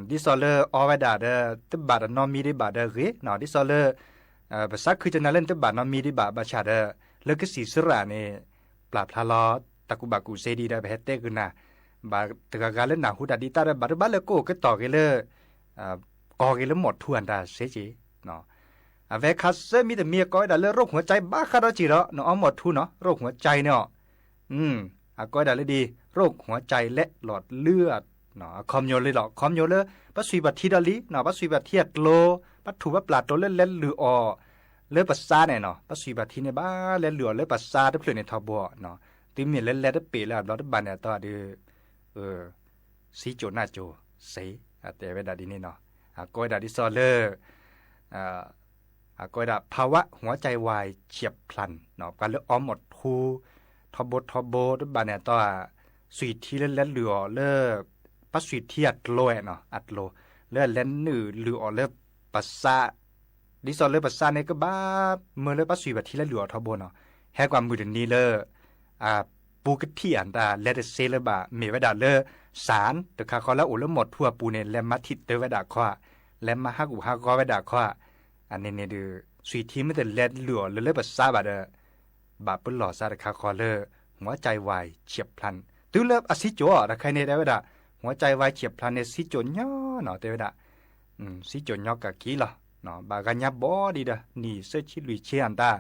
ဒီး ဒ်သိးလၢအီဝဲဒၣ်ဒီး တဘၣ်တနီတမံၤဒံးဘၣ်ဒီးဂ့ၤ, ဒ်သိးလၢ ပသးခုကနၣ်လၢနတဘၣ်နီတမံၤဒံးဘၣ် ဘၣ်ဆၣ်ဒီး လၢကစံၣ်စရၣ်န့ၣ် ပျၢ်ဖျါလီၤ တၢ်ကူၣ်ဘၣ်ကူၣ်သ့ဒ်ဒီး ပဟဲတဲကနၣ် ဘၣ်တဂၤဂၤလၢနၢ်ဟူတၢ်ဒ်တၢ်ဒီး ဘၣ်တဘၣ်လၢကအိၣ်ကတီၢ်ဂ့ၤလၢ ကီၢ်ဂ့ၤလၢမိာ်ထူအတၢ်စ့က့ၤ အဝဲခါဆၢမံတမံၤ အကိးဝဲဒၣ်လၢ โรคหัวใจ ဘၣ်ဃးဒီးစ့ၢ်ဒီး နအီမိာ်ထူနီၤ โรคหัวใจ န့ၣ်အီၤ အကိးဝဲဒၣ်လၢဒ် โรคหัวใจ และหลอดเลือด အခီပညီလၢလီၤ အခီပညီလၢ ပှၤစွံၣ်ပှၤထံဒီးလံ ပှၤစွံၣ်ပှၤထံအကျိၤ ပှၤထူၣ်ပှၤပျၢ်ကျိၤလၢလဲၤလုၢ်အီၣ် လၢပသးန့ၣ်နီၤ ပှၤစွံၣ်ပှၤထံန့ၣ် ဘၣ်လဲၤလုၢ်အီၣ်လၢပသးတဖျၢၣ်န့ၣ်ထီဘိနီၤ တုၤမ့ၢ်လၢလဲၤတပ့ၢ်လၢအဘျီတဘၣ်န့ၣ်အတီဒီး စံကၠိၣ်နၢ်ကၠိၣ်စ့ အတဲဝဲဒၣ်ဒ်န့ၣ်နီၤ အကိးဝဲဒၣ်ဒ်သိးလၢ အကိးဝဲဒၣ် ภาวะหัวใจวายเฉียบพลัน ပှၤလၢအီမိာ်ထူ ထီဘိထီဘိတဘၣ်န့ၣ်အတီ စွံၣ်ထံလၢလဲၤလုၢ်အီၣ်လၢ ပှၤစွံၣ်ထံအကျိၤနီၤ အကျိၤ လၢလဲၤနုာ်လုၢ်အီၣ်လၢပသး ဒ်သိးလၢပသးန့ၣ်ကဘၣ်မၢလၢပှၤစွံၣ်ပှၤထံလၢလုၢ်အီၣ်ထီဘိနီၤ ဟဲကွၢ်မုၢ်တနံၤလၢ အပူကထံၣ်အတၢ်လဲၤတသ့လၢၤဘၣ် မ့ၢ်ဝဲဒၣ်လၢ စၣ်တခါဃီလၢအိၣ်လၢမိာ်ထူအပူၤန့ၣ် လဲၤမၤထံၣ်တၢ်ဝဲဒၣ်ခီ လဲၤမၤဟးဂူာ်ဟးဂီၤဝဲဒၣ်ခီ အန့ၣ်န့ၣ်ဒီး စွံၣ်ထံမ့ၢ်တလဲၤလုၢ်အီၣ်လၢလၢပသးဘၣ်ဒီး ဘၣ်ပလီၢ်စးတခါဃီလၢ หัวใจวายเฉียบพลัน တုၤလၢအစံကၠိၣ်အီၤတခါန့ၣ် တဲဝဲဒၣ် หัวใจวายเฉียบพลัน န့ၣ် စံကၠိၣ်ညီနီၤ တဲဝဲဒၣ် စံကၠိၣ်ညီကၢ်ခံလီၤ ဘၣ်ဂၤညါဘီဒံးဒီး နံၣ်သၢဆံလွံၢ်ဆံအတၢ်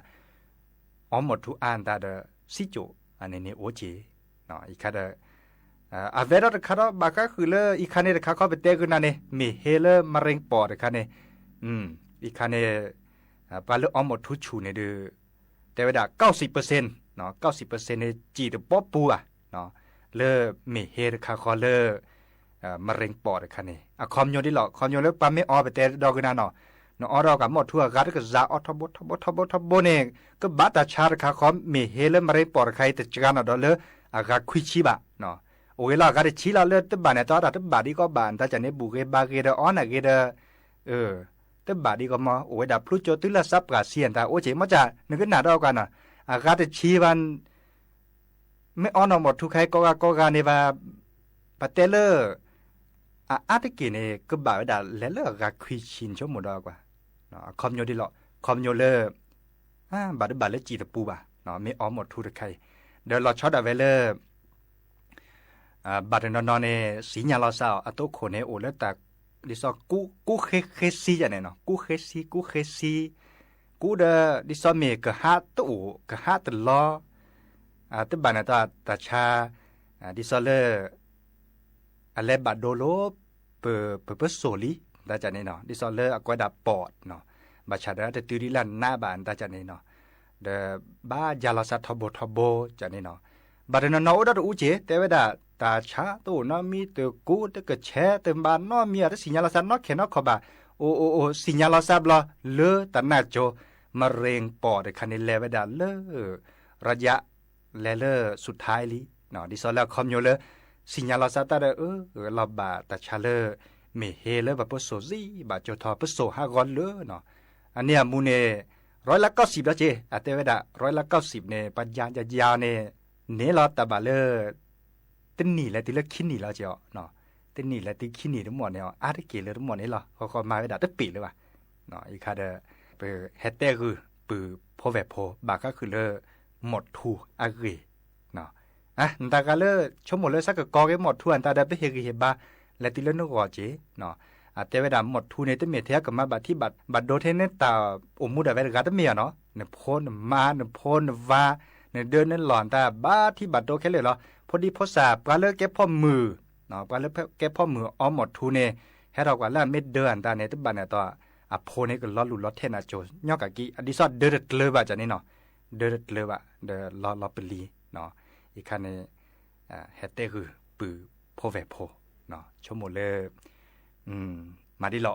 အီမိာ်ထူအါအတၢ်ဒီး စံကၠိၣ် အန့ၣ်န့ၣ်အိၣ်က့ၤ အံၤခါဒီး အဝဲဒီးတခါဒီး ဘၣ်ဃးဃုာ်လၢအံၤခါန့ၣ်တခါခီပတဲကနၣ်န့ၣ် မ့ၢ်ဟ့လၢ มะเร็งปอด တခါန့ၣ် အံၤခါန့ၣ် ပှၤလၢအီမိာ်ထူဆူၣ်န့ၣ်ဒီး တဲဝဲဒၣ် เก้าสิบเปอร์เซ็นต์ เก้าสิบเปอร์เซ็นต์ န့ၣ် စံၣ်တဘီပူၤဘၣ် လၢမ့ၢ်ဟ့တခါဃီလၢ မะเร็งปอด တခါန့ၣ် အခီပညီဒ်လီၤ အခီပညီလၢပှၤမ့ၢ်အီပတဲဒီကနၣ်နီၤ နအီဒီးကမိာ်ထူအဂၤတကစၢ်အီထီဘိထီဘိထီဘိထီဘိန့ၣ် ကဘၣ်တၢ်ဆါတခါဃီ မ့ၢ်ဟ့လၢ มะเร็งปอด တခါအံၤ တစှၤနီၤဒီးလၢအဂၤခွံဆံဘၣ် အိၣ်ဂ့ၤလီၤအဂၤတဆံလီၤလၢတဘၣ်န့ၣ် တၢ်တဘၣ်ဒ်ကီဘၣ် တၢ်ကန့ၣ် ဘူၣ်ဂ့ၤဘါဂ့ၤဒီးအီနၢ်ဂ့ၤဒီး တဘၣ်ဒ်ကီမီ အိၣ်ဝဲဒၣ်ဖျိကၠိတုၤလၢစးပှၢ်ဆံအတၢ်အိၣ်က့ၤ မ့ၢ်က နကနၣ်ဒီးကွၢ်နီၤ အဂၤတဆံဘၣ် မ့ၢ်အီနီၢ်မိာ်ထူခါအံၤကိးဂၤကိးဂၤန့ၣ်ဘၣ် ပတဲလၢ အအါတက့ၢ်န့ၣ် ကဘၣ်ဝဲဒၣ်လဲၤလၢအဂၤခွံဆံန့ၣ် ဆိကမိၣ်ဒီးကွၢ် အခီပညီဒ်လီၤ အခီပညီလၢ ဘၣ်တဘၣ်လၢစံၣ်တပူၤဘၣ် မ့ၢ်အီမိာ်ထူတခါအံၤ ဒီးလီၤဆီဒၣ်ဝဲလၢ ဘၣ်တနီၤနီၤန့ၣ် စံၣ်ညါလီၤစးအီၤ အသိခိၣ်န့ၣ် အိၣ်လၢတၢ် ဒ်သိးကူၣ်ဃ့ဃ့ဆံယၤန့ၣ်နီၤ, ကူၣ်ဃ့ဆံ ကူၣ်ဃ့ဆံ, ကူၣ်ဒီး ဒ်သိးမ့ၢ်ကဟးတအိၣ် ကဟးတလီၤ, တဘၣ်န့ၣ်တၢ်တၢ်ဆါ, ဒ်သိးလၢ အလဲၤဘၣ်ဒိလိာ် ပ ပပစိာ်လံ တၢ်ကန့ၣ်နီၤ, ဒ်သိးလၢအကွဲးဒၣ်ပိာ်နီၤ, ဘၣ်ဆၣ်ဒီးတတုၤဒ်လၢနးဘၣ် တၢ်ကန့ၣ်နီၤ, ဒီးဘၣ်ယၤလီၤစးထီဘိထီဘိ ကန့ၣ်နီၤ, ဘၣ်တနီၤနီၤအိၣ်ဒီးတအူက့ၤ တဲဝဲဒၣ် တၢ်ဆါတအိၣ်နီတမံၤ တကူၣ်တကဆဲး တဘၣ်နီတမံၤ တသ့ၣ်ညါလီၤစးနီတခဲနီတခီဘၣ်, အိၣ်အိၣ်အိၣ် သ့ၣ်ညါလီၤစးဘျီ လၢတၢ်နါကိၤ မရ့ၣ်ပိာ်တခါန့ၣ် လဲၤဝဲဒၣ်လၢ ရယါ လဲၤလၢစူးထါလံ, ဒ်သိးလၢအခီပညီလၢ သ့ၣ်ညါလီၤစးတၢ်ဒီး အၢ လီၤဘၣ်တၢ်ဆါလၢ မ့ၢ်ဟ့လၢပပစိာ်စံး ဘၣ်ကၠိထီၣ်ပစိာ်ဟးဂီၤလၢနီၤ, အန့ၣ်အမူန့ၣ် ရီလၢကီၢ်စံးဘျီက့ၤ အတဲဝဲဒၣ် ရီလၢကီၢ်စံးန့ၣ် ပှၤယၤယၤယၤန့ၣ် န့ၢ်လီၤတၢ်ဘၣ်လၢ တနံၣ်လဲၤတုၤလၢခံနံၣ်လီၤက့ၤအီၤ, တနံၣ်လဲၤတုၤခံနံၣ်တမီၢ်န့ၣ် အါတက့ၢ်လၢတမီၢ်န့ၣ်လီၤ, ဃီဃီမၤဝဲဒၣ်တပ့ၤလၢၤဘၣ်, အံၤခါဒီး ပဟဲတဲဂုာ်ပုၢ်ဖိဝဲၢ်ဖိ ဘၣ်ဃးဃုာ်လၢ မိၢ်ထူအဂ့ၢ် နတၢ်ဂၤလၢ ဆိကမိၣ်လၢဆၢကတီၢ်က့ၤမိၢ်ထူအတၢ်ဒီး ပဟ့ၣ်ဂံၢ်ဟ့ၣ်ဘါ လဲၤတုၤလၢနဂီၢ်က့ၤ, အတဲဝဲဒၣ်မိၢ်ထူန့ၣ် တမ့ၢ်ထဲအကမၤဘၣ်ထံဘၣ်ဒိထဲန့ၣ် တၢ်အိၣ်မူဒၣ်ဝဲတဂၤတမ့ၢ်အီၤနီၤ, နဖိနမါ နဖိနဝၤ နဒၢနလီၢ်တၢ်ဘၣ်ထံဘၣ်ဒိခဲလၢာ်လီၤ, ဖိဒံဖိသၣ် ပှၤလၢကဲဖိမုၣ် ပှၤလၢကဲဖိမုၣ်အီမိၢ်ထူန့ၣ် ဟဲထီၣ်ကွၢ်လၢအမ့ၢ်ဒၢအတၢ်န့ၣ် တဘၣ်န့ၣ်ဒီး အဖိန့ၣ်ကလီၤလူၢ်လီၤထဲနၤကိၤညီကကံ အဒ်သိးဒၢတကျၢၤဘၣ်ကန့ၣ်နီၤ, ဒၢတကျၢၤဘၣ် ဒီးလီၤလီၤပလံၤ, အံၤခါန့ၣ် ဟဲတဲဂုာ်ပုၢ်ဖိဝဲၢ်ဖိ, ဆိကမိၣ်လၢ မၤဒ်လီၤ,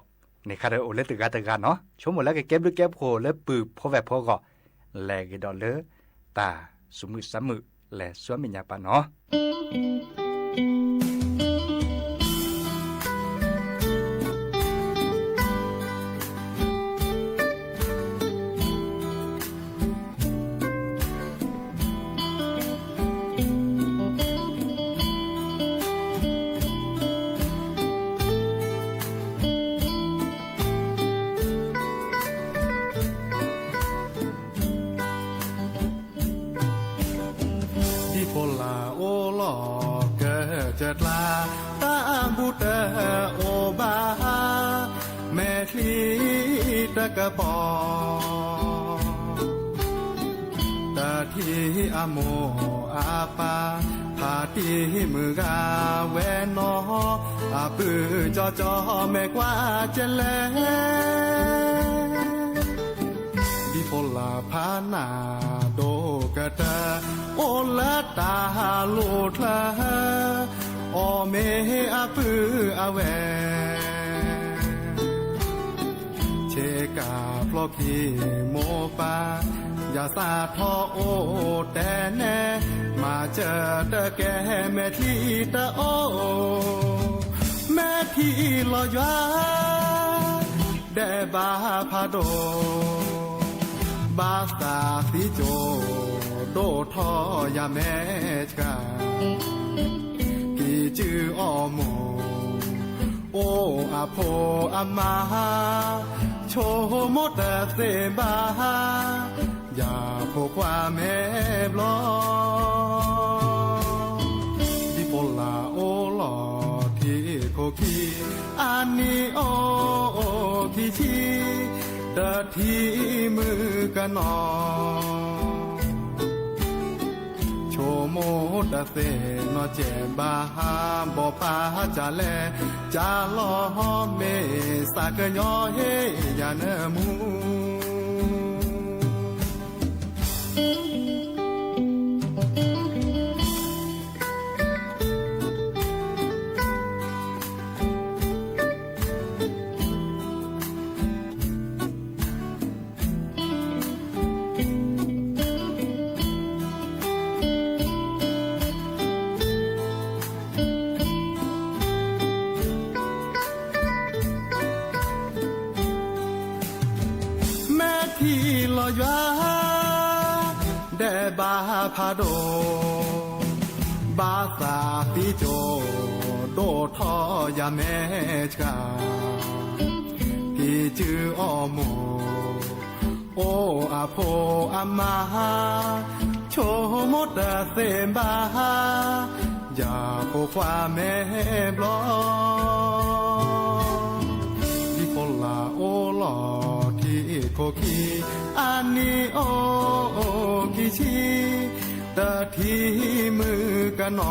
န့ၣ်ခါဒီးအိၣ်လၢတဂၤတဂၤနီၤ, ဆိကမိၣ်လၢကကဲဘျုးကဲဖှိၣ်လၢပုၢ်ဖိဝဲၢ်ဖိအဂီၢ်, လဲၤဂ့ၤဒီးလၢ တၢ်သူၣ်မုာ်သးမုာ် လဲၤဆူမဲာ်ညါပာ်နီၤ ဒ်ဖိလာ်အိၣ်လီၤကစၢၢ်ကျါ, တၢ်ဘူၣ်တအိၣ်ဘၣ်, မဲာ်ချံတကပီၤ, တထံၣ်အမိၢ်အပၢ်, ဖးတံၢ်မုၢ်ဂၤဝဲနီၤ, အပုၢ်ကၠီကၠီမဲာ်ကွၢ်ကလဲၣ် ဒ်ဖိလာ်ဖးနၢ်ဒိၣ်ကတၢၢ်, အိၣ်လၢတၢ်လိၣ်ချၢ, အီၣ်မ့ၢ်အပုၢ်အဝဲၢ်, ဆ့ကၤဖျီခံမိၢ်ပၢ်, ယၤစးထီၣ်အိၣ်တဲနဲ, မၤစၢၤတကဲမဲာ်ချံတအိၣ်, မဲာ်ထံလီၤယွၤ ဒဲးဘးဖးဒိၣ်, ဘၣ်သးသံကၠိဒိၣ်ထီၣ်ယၤမဲာ်ဆှး, ကံၢ်စုအီၣ်မိၢ်, အိၣ်အဖိအမါ, ဆိကမိၣ်တသ့ဘၣ်, ယၤဖိခွါမဲာ်ဘျီၣ် ဒ်ဖိလာ်အိၣ်လီၤထံခိၣ်ခံ, အနံၣ်အိၣ်ခံဆံ, တထံၣ်မုၣ်ကနီၤ, ဆိကမိၣ်တသ့နီၢ်ကဲဘၣ်, ဘီၣ်ဖးကလဲၣ်, ကလီၤမ့ၢ်သးကညီဟ့ၣ်ယၤနၢမူ မဲာ်ထံလီၤယွၤ ဒဲးဘးဖးဒိၣ်, ဘၣ်သးသံကၠိဒိၣ်ထီၣ်ယၤမဲာ်ဆှး, ကံၢ်စုအီၣ်မိၢ်, အိၣ်အဖိအမါ, ဆိကမိၣ်တသ့ဘၣ်, ယၤဖိခွါမဲာ်ဘျီၣ် အီထံခိၣ်ခံ, အနံၣ်အိၣ်ခံဆံ, တထံၣ်မုၣ်ကနီၤ,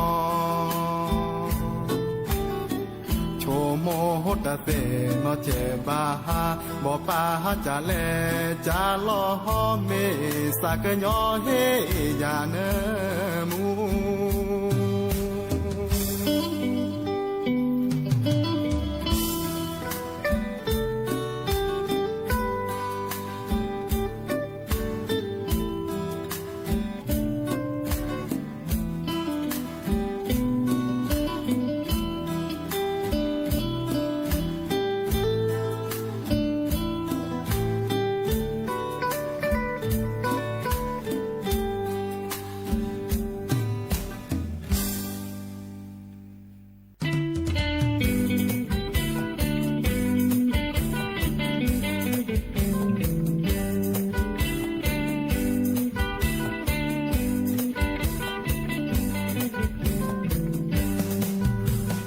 ဆိကမိၣ်တသ့နီၢ်ကဲဘၣ်ဟါ, ဘီၣ်ပၢ်ဟါကလဲၤကလီၤဟီ မ့ၢ်သးကညီဟ့ၣ်ယၤနၢမူ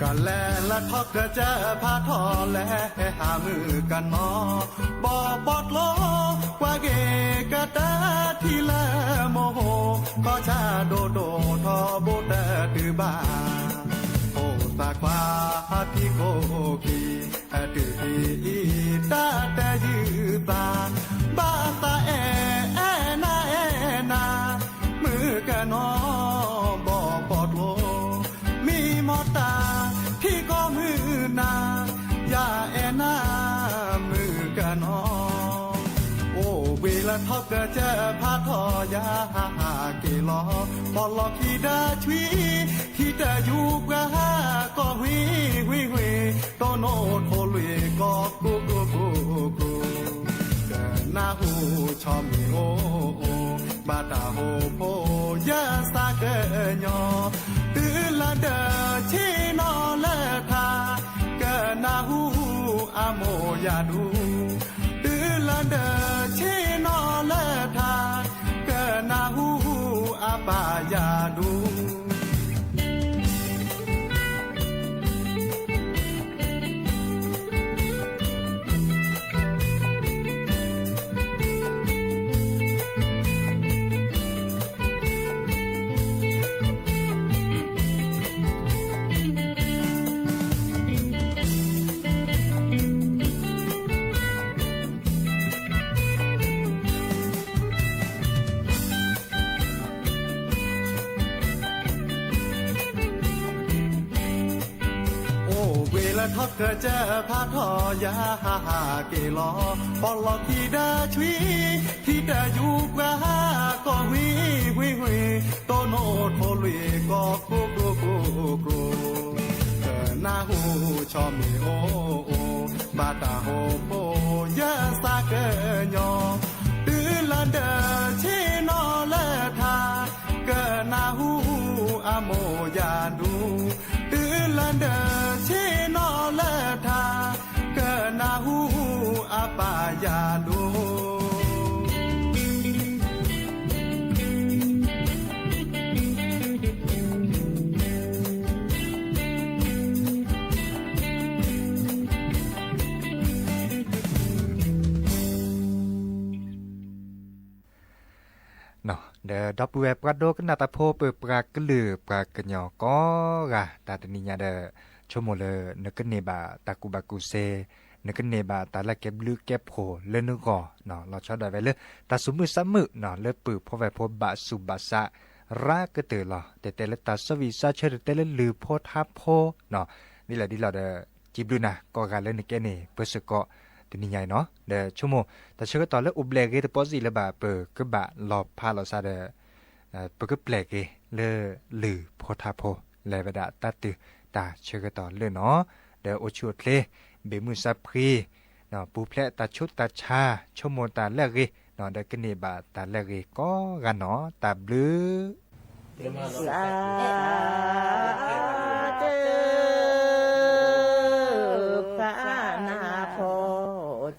ကလဲၤလၢထီၣ်ကစၢၢ်ဖးထီၣ်လဲၤဟးမုၢ်ကနီၤ, ဘီၣ်ပီၣ်ကျိ ကွၢ်က့ၤကတၢၢ်ထံလၢမိၢ်ဟိ, ခီၣ်ဆၣ်ဒိၣ်ဒိၣ်ထီဘိတတုၤဘၣ်, အိၣ်သးခွါထံခိၣ်ခံ, အတုၤဖံအံၤ တၢ်တယုၢ်သး, ဘၣ်သးအဲၣ်အဲၣ်နၤအဲၣ်နၤ, မုၢ်ကနီၤ ဘီၣ်ပီၣ်ကျိ မံမီၢ်တၢ် ထံကီၢ်မုၢ်နၤ, ယအဲၣ်နၤ မုၢ်ကနီၤ, အိၣ်ဘှံးလၢထီၣ်ကစၢၢ်ဖးထီၣ် ယဟးဟးက့ၤလီၤ, ပီၣ်လီၢ်ခံဒီးဆွံ, ထံတယူၤပှၤဟးကီၢ်ဝ့ၢ်ဝ့ၢ်ဝ့ၢ်, တိၢ်နိထိၣ်လွံၢ်ကီၢ်ကိၢ်ကိၢ်ကိၢ်ကိၢ်, ကနၢ်ဟူဆီမ့ၣ်အိၣ်အိၣ်, ဘၣ်တၢ်ဟိဖိယဲစးကညီၤ, တုၤလၢဒၢးဆ့ၣ်နီၤလၢထး, ကနၢ်ဟူအမိၢ်ယၤဒူ, တုၤလၢဒၢးဆ့ၣ်နီၤလၢထး, ကနၢ်ဟူအပၢ်ယၤဒူ အိၣ်ဘှံးလၢထီၣ်ကစၢၢ်ဖးထီၣ် ယဟးဟးက့ၤလီၤ, ပီၣ်လီၢ်ခံဒီးဆွံ, ထံတယူၤပှၤဟးကီၢ်ဝ့ၢ်ဝ့ၢ်ဝ့ၢ်, တိၢ်နိထိၣ်လွံၢ်ကီၢ်ကိၢ်ကိၢ်ကိၢ်ကိၢ်, ကနၢ်ဟူဆီမ့ၣ်အိၣ်အိၣ်, ဘၣ်တၢ်ဟိဖိယဲစးကညီၤ, တုၤလၢဒၢးဆ့ၣ်နီၤလၢထး, ကနၢ်ဟူအမိၢ်ယၤဒူ, တုၤလၢဒၢးဆ့ၣ်နီၤလၢထး, ကနၢ်ဟူအပၢ်ယၤဒူ ဒီးဒီပုၢ်ဝဲၢ်ပှၤဒိကနၣ်တၢ်ဖိ ပပှၤကလုာ်ပှၤကညီကိးဂၤ တၢ်တနံၤညါဒီး ဆိကမိၣ်လၢနကန့ၢ်ဘၣ်တၢ်ကူၣ်ဘၣ်ကူၣ်သ့, နကန့ၢ်ဘၣ်တၢ်လၢကဲဘျုးကဲဖှိၣ်လၢနဂီၢ်, လီၤဆီဒၣ်ဝဲလၢ တၢ်သူၣ်မုာ်သးမုာ် လၢပုၢ်ဖိဝဲၢ်ဖိဘၣ်ဆူးဘၣ်ဆါ ရၤကတၢၢ်လီၤ. တဲတဲလၢတၢ်စီဝံၣ်စီဆၢ တဲတဲလၢလုၢ်ဖိထါဖိ ဒ်လဲၣ်ဒ်လဲၣ်ဒီး စံးဘျုးနၤကိးဂၤလၢနကဲန့ၣ် ပၢဆၢကီးတနံၤညါအံၤနီၤ. ဒီးဆိကမိၣ် တၢ်ဆၢကတီၢ်လၢအိၣ်ဘျဲၣ်ဂ့ၤတပီစံးလၢၤဘၣ် ပကဘၣ်လီၤဖးလီၤစါဒီး ပကပျဲၢ်က့ၤလၢလုၢ်ဖိထါဖိ လဲၤဝဲဒၣ်တၢ်တုၤတၢ်ဆၢကတီၢ်လၢနီၤ, ဒီးအိၣ်ဆူၣ်အိၣ်ချ့ ဘ့ၣ်မုၢ်စၢ်ဖှံ, ပူၤဖျဲးတၢ်ဆူးတၢ်ဆါ, ဆိကမိၣ်တၢ်လၢအဂ့ၤ, ဒီးကန့ၢ်ဘၣ်တၢ်လၢအဂ့ၤကိးဂၤနီၤ, တၢ်ဘျုး စးထီၣ်ဖးနၢ်ဖိစ့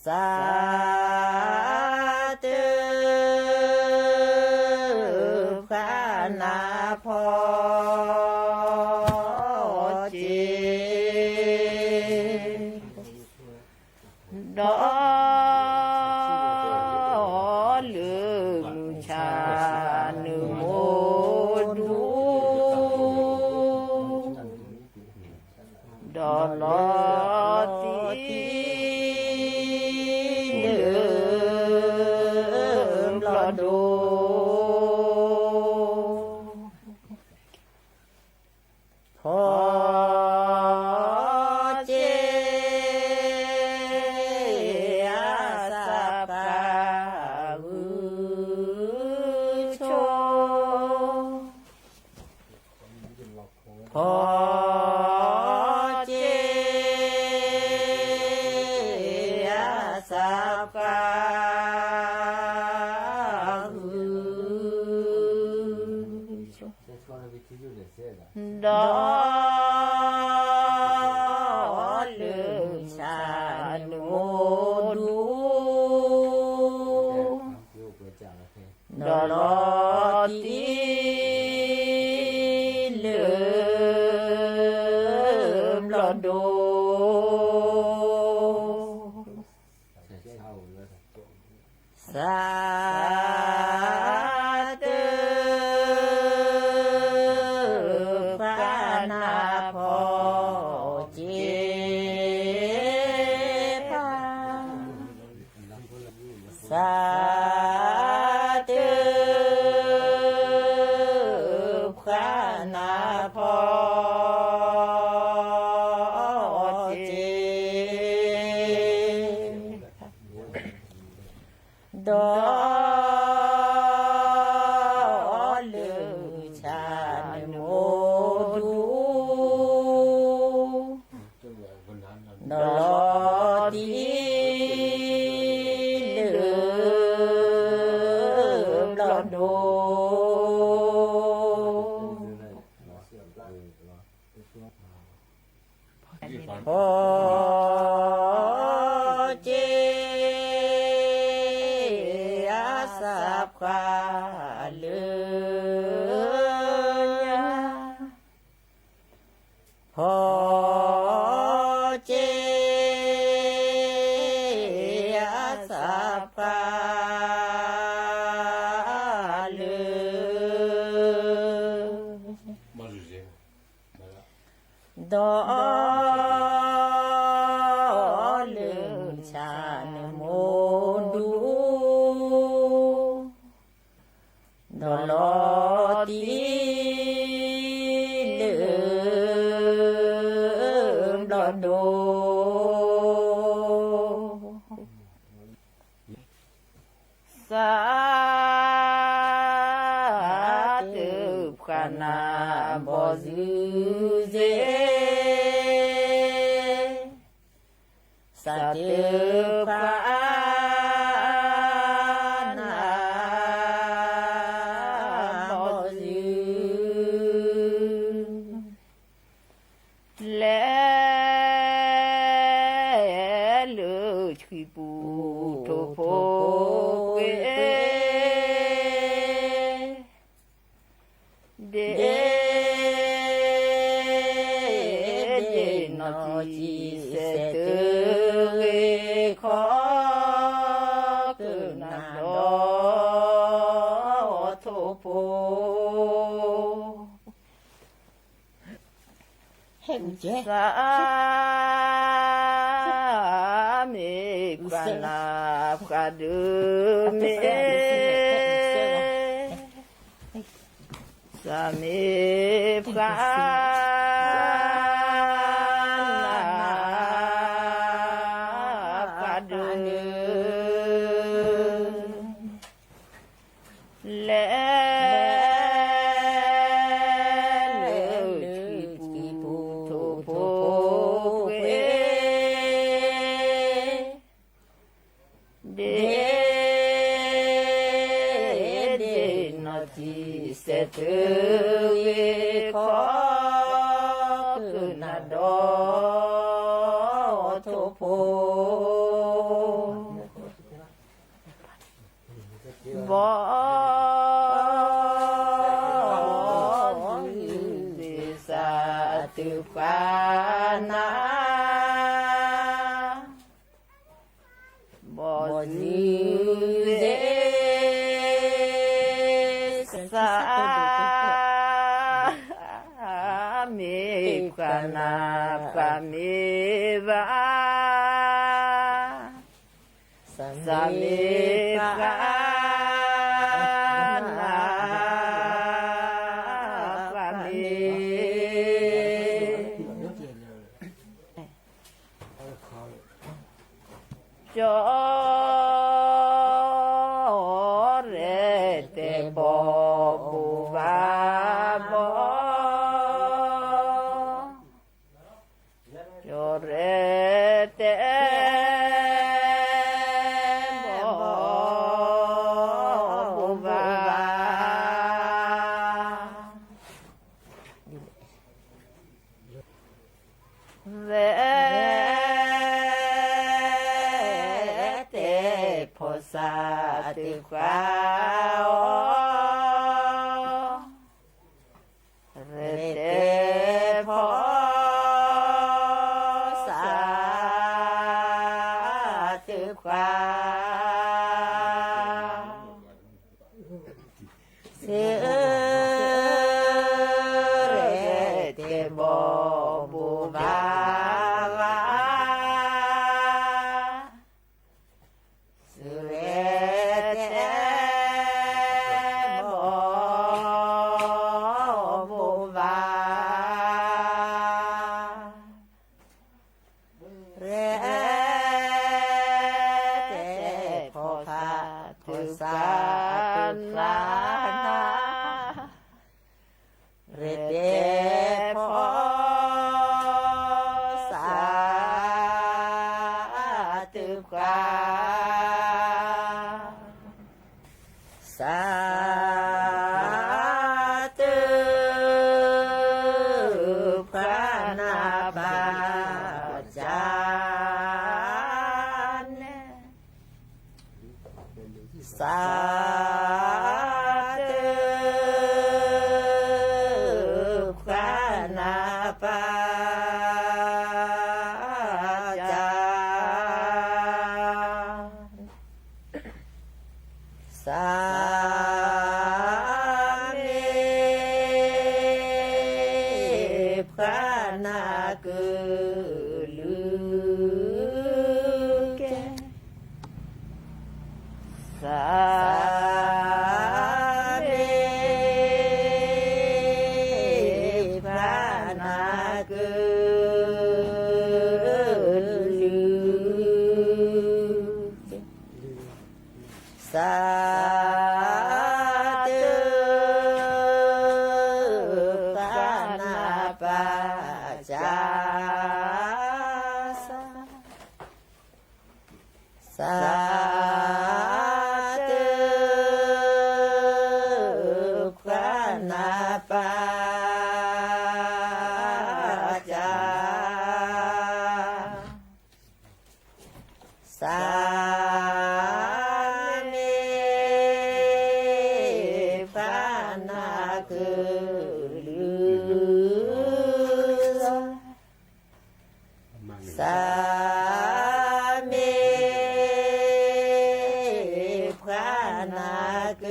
စးထီၣ်ဖးနၢ်ဖိ ဒီးလၢမုၢ်ဆါနမိၢ်ဒူ ဒီးလီၤတံၢ်လၢဘျီၣ်ဒိ ဖီက့ၤအသးပှၢ်ဂုၢ်ဆိ ဖီက့ၤအသးပှၢ်ဂုၢ် ဒီးလၢမုၢ်ဆါနမိၢ်ဒူ ဒီးလီၤတံၢ်လၢဘျီၣ်ဒိ သးတပှၢ်နၢ်ဖီက့ၤဖး သးတပှၢ်နၢ်ဖီ ဒီးလၢမုၢ်ဆါနမိၢ်ဒူ ဒီးလီၤတံၢ်လၢဘျီၣ်ဒိ ဖီက့ၤအသးပှၢ်လၢညါ ဖီက့ၤအသးပှၢ်လၢ ဒီးလၢမုၢ်ဆါနမိၢ်ဒူ ဒီးလီၤတံၢ်လၢဘျီၣ်ဒိ သးတပှၢ်နၢ်ဘီၣ်စုစ့ သးတပှၢ်နၢ်ဘီၣ်စု လဲၤလၢဆှံပူၤထိၣ်ဖိကွ့ ဒ့ဒ့နီၢ်ကံၢ်စဲးတဂ့ၤခီ ကနၣ်ဒီးထိၣ်ဖိ သးမ့ၢ်ပှၤနၢ်ပှၤဒုးမ့ၢ် သးမ့ၢ်ပှၤ နၢ်ပှၤဒုး လဲၤလၢဆှံပူၤထိၣ်ဖိကွ့ ဒ့ဒ့နီၢ်ကံၢ်စဲးတဂ့ၤခီ ကနၣ်ဒီးထိၣ်ဖိ ဘီၣ်စုသးတပှၢ်နၢ် သးတပှၢ်နၢ် စၢ်မ့ၢ်ပှၤနၢ်ပှၤန့ၣ် ကၠီရဲၣ်တဲဘီဘူဘၣ်ဘီ, ကၠီရဲၣ်တဲဘီဘူဘၣ် ရဲၣ်တဲဖီစၢ်တခွါအီၤ, ရဲၣ်တဲဖီစၢ်တခွါ စၢ် ရဲၣ်တဲဘီဘူဘၣ်, စၢ်ရဲၣ်တဲဘီဘူဘၣ် ရဲၣ်တဲဖီဖး ဖီစၢ်တခွါနၢ်, ရဲၣ်တဲဖီစၢ်တခွါ စၢ်တခွါနၢ်ပၢ်စၢ်န့ၣ်, စၢ်တခွါနၢ်ပၢ်စၢ် စၢ်မ့ၢ်ပှၤနၢ်ကလုၢ်ကဲ, စၢ်မ့ၢ်ပှၤနၢ်ကလုၢ်ကဲ စၢ်တခွါနၢ်ပၢ်စၢ်, စၢ်တခွါနၢ်ပၢ်စၢ် စၢ်မ့ၢ်ပှၤနၢ်ကလုၢ်, စၢ်မ့ၢ်ပှၤနၢ်က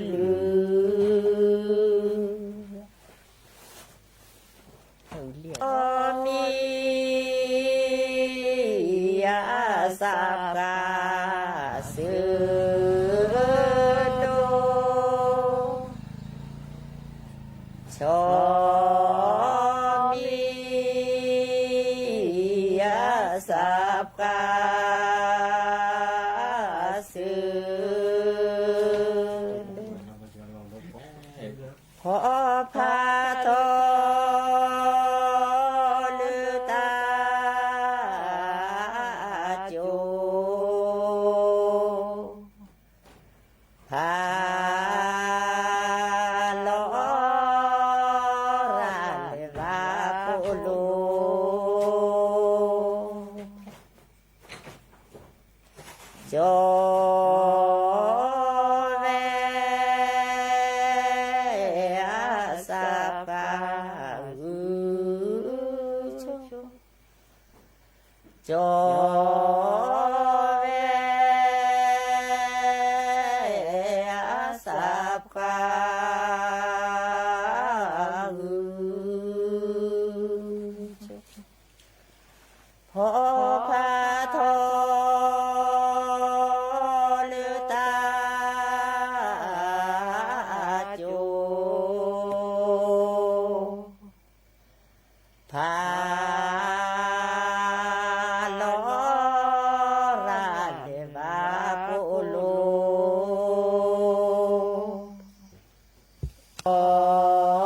လုၢ် မံၤအစၢ်ပှၢ်စၢၤဒိၣ်, ဆီမံၤအစၢ်ပှၢ်စၢၤဒိၣ်, ဖီဖးထီလၢတၢ်ကၠိ, ဖးလီၤရၤလၢဘၣ်ဖိလိၤ, ကၠီဝဲအစၢ်ပှၢ်ဂုၢ်ဆိ, ကၠီဝဲအစၢ်ပှၢ်ဂုၢ်ဆိ, ဟီၣ်ဖးထီလၢတၢ်ကၠိ ဖးလီၤရၤလၢဘၣ်ပိလိၤ မံအ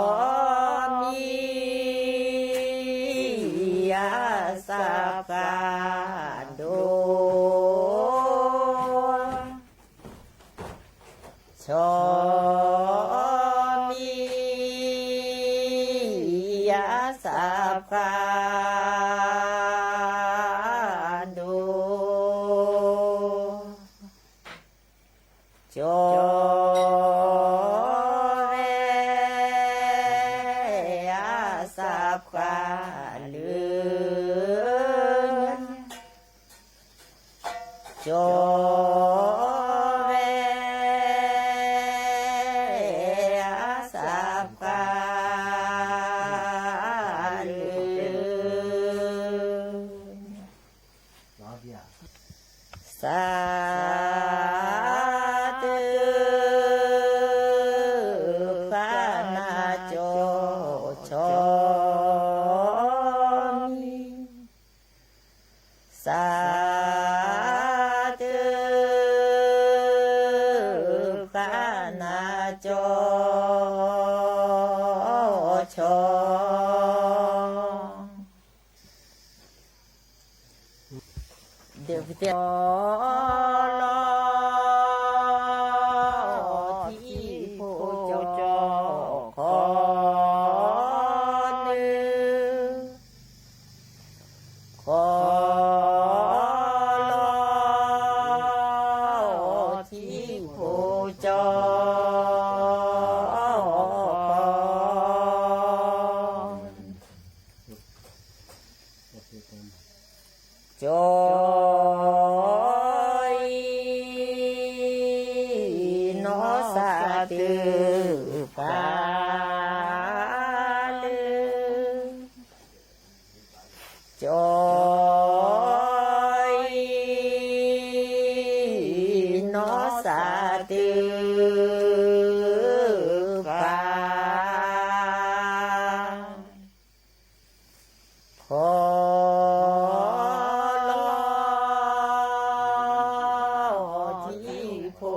သးဖးဒိၣ်, ဆီမံအသးဖးဒိၣ်, ကၠီဝဲအသးဖးလၢ ကၠီဝဲအသးဖးလၢ သးတုၤဖးနၤကၠီ ဆီမံ သးတုၤဖးနၤကၠီ ဆီ ဒုးပတဲအီၤလီၤ ထံဖိကၠီ ခီနုာ် ခီလီၤ ထံဖိကၠီ ခီ ကၠီအံၤ နီၢ်သးတုၤဖးလၢ ကၠီအံၤ နီၢ်သးတုၤဖး ခီလီၤ ထံဖိ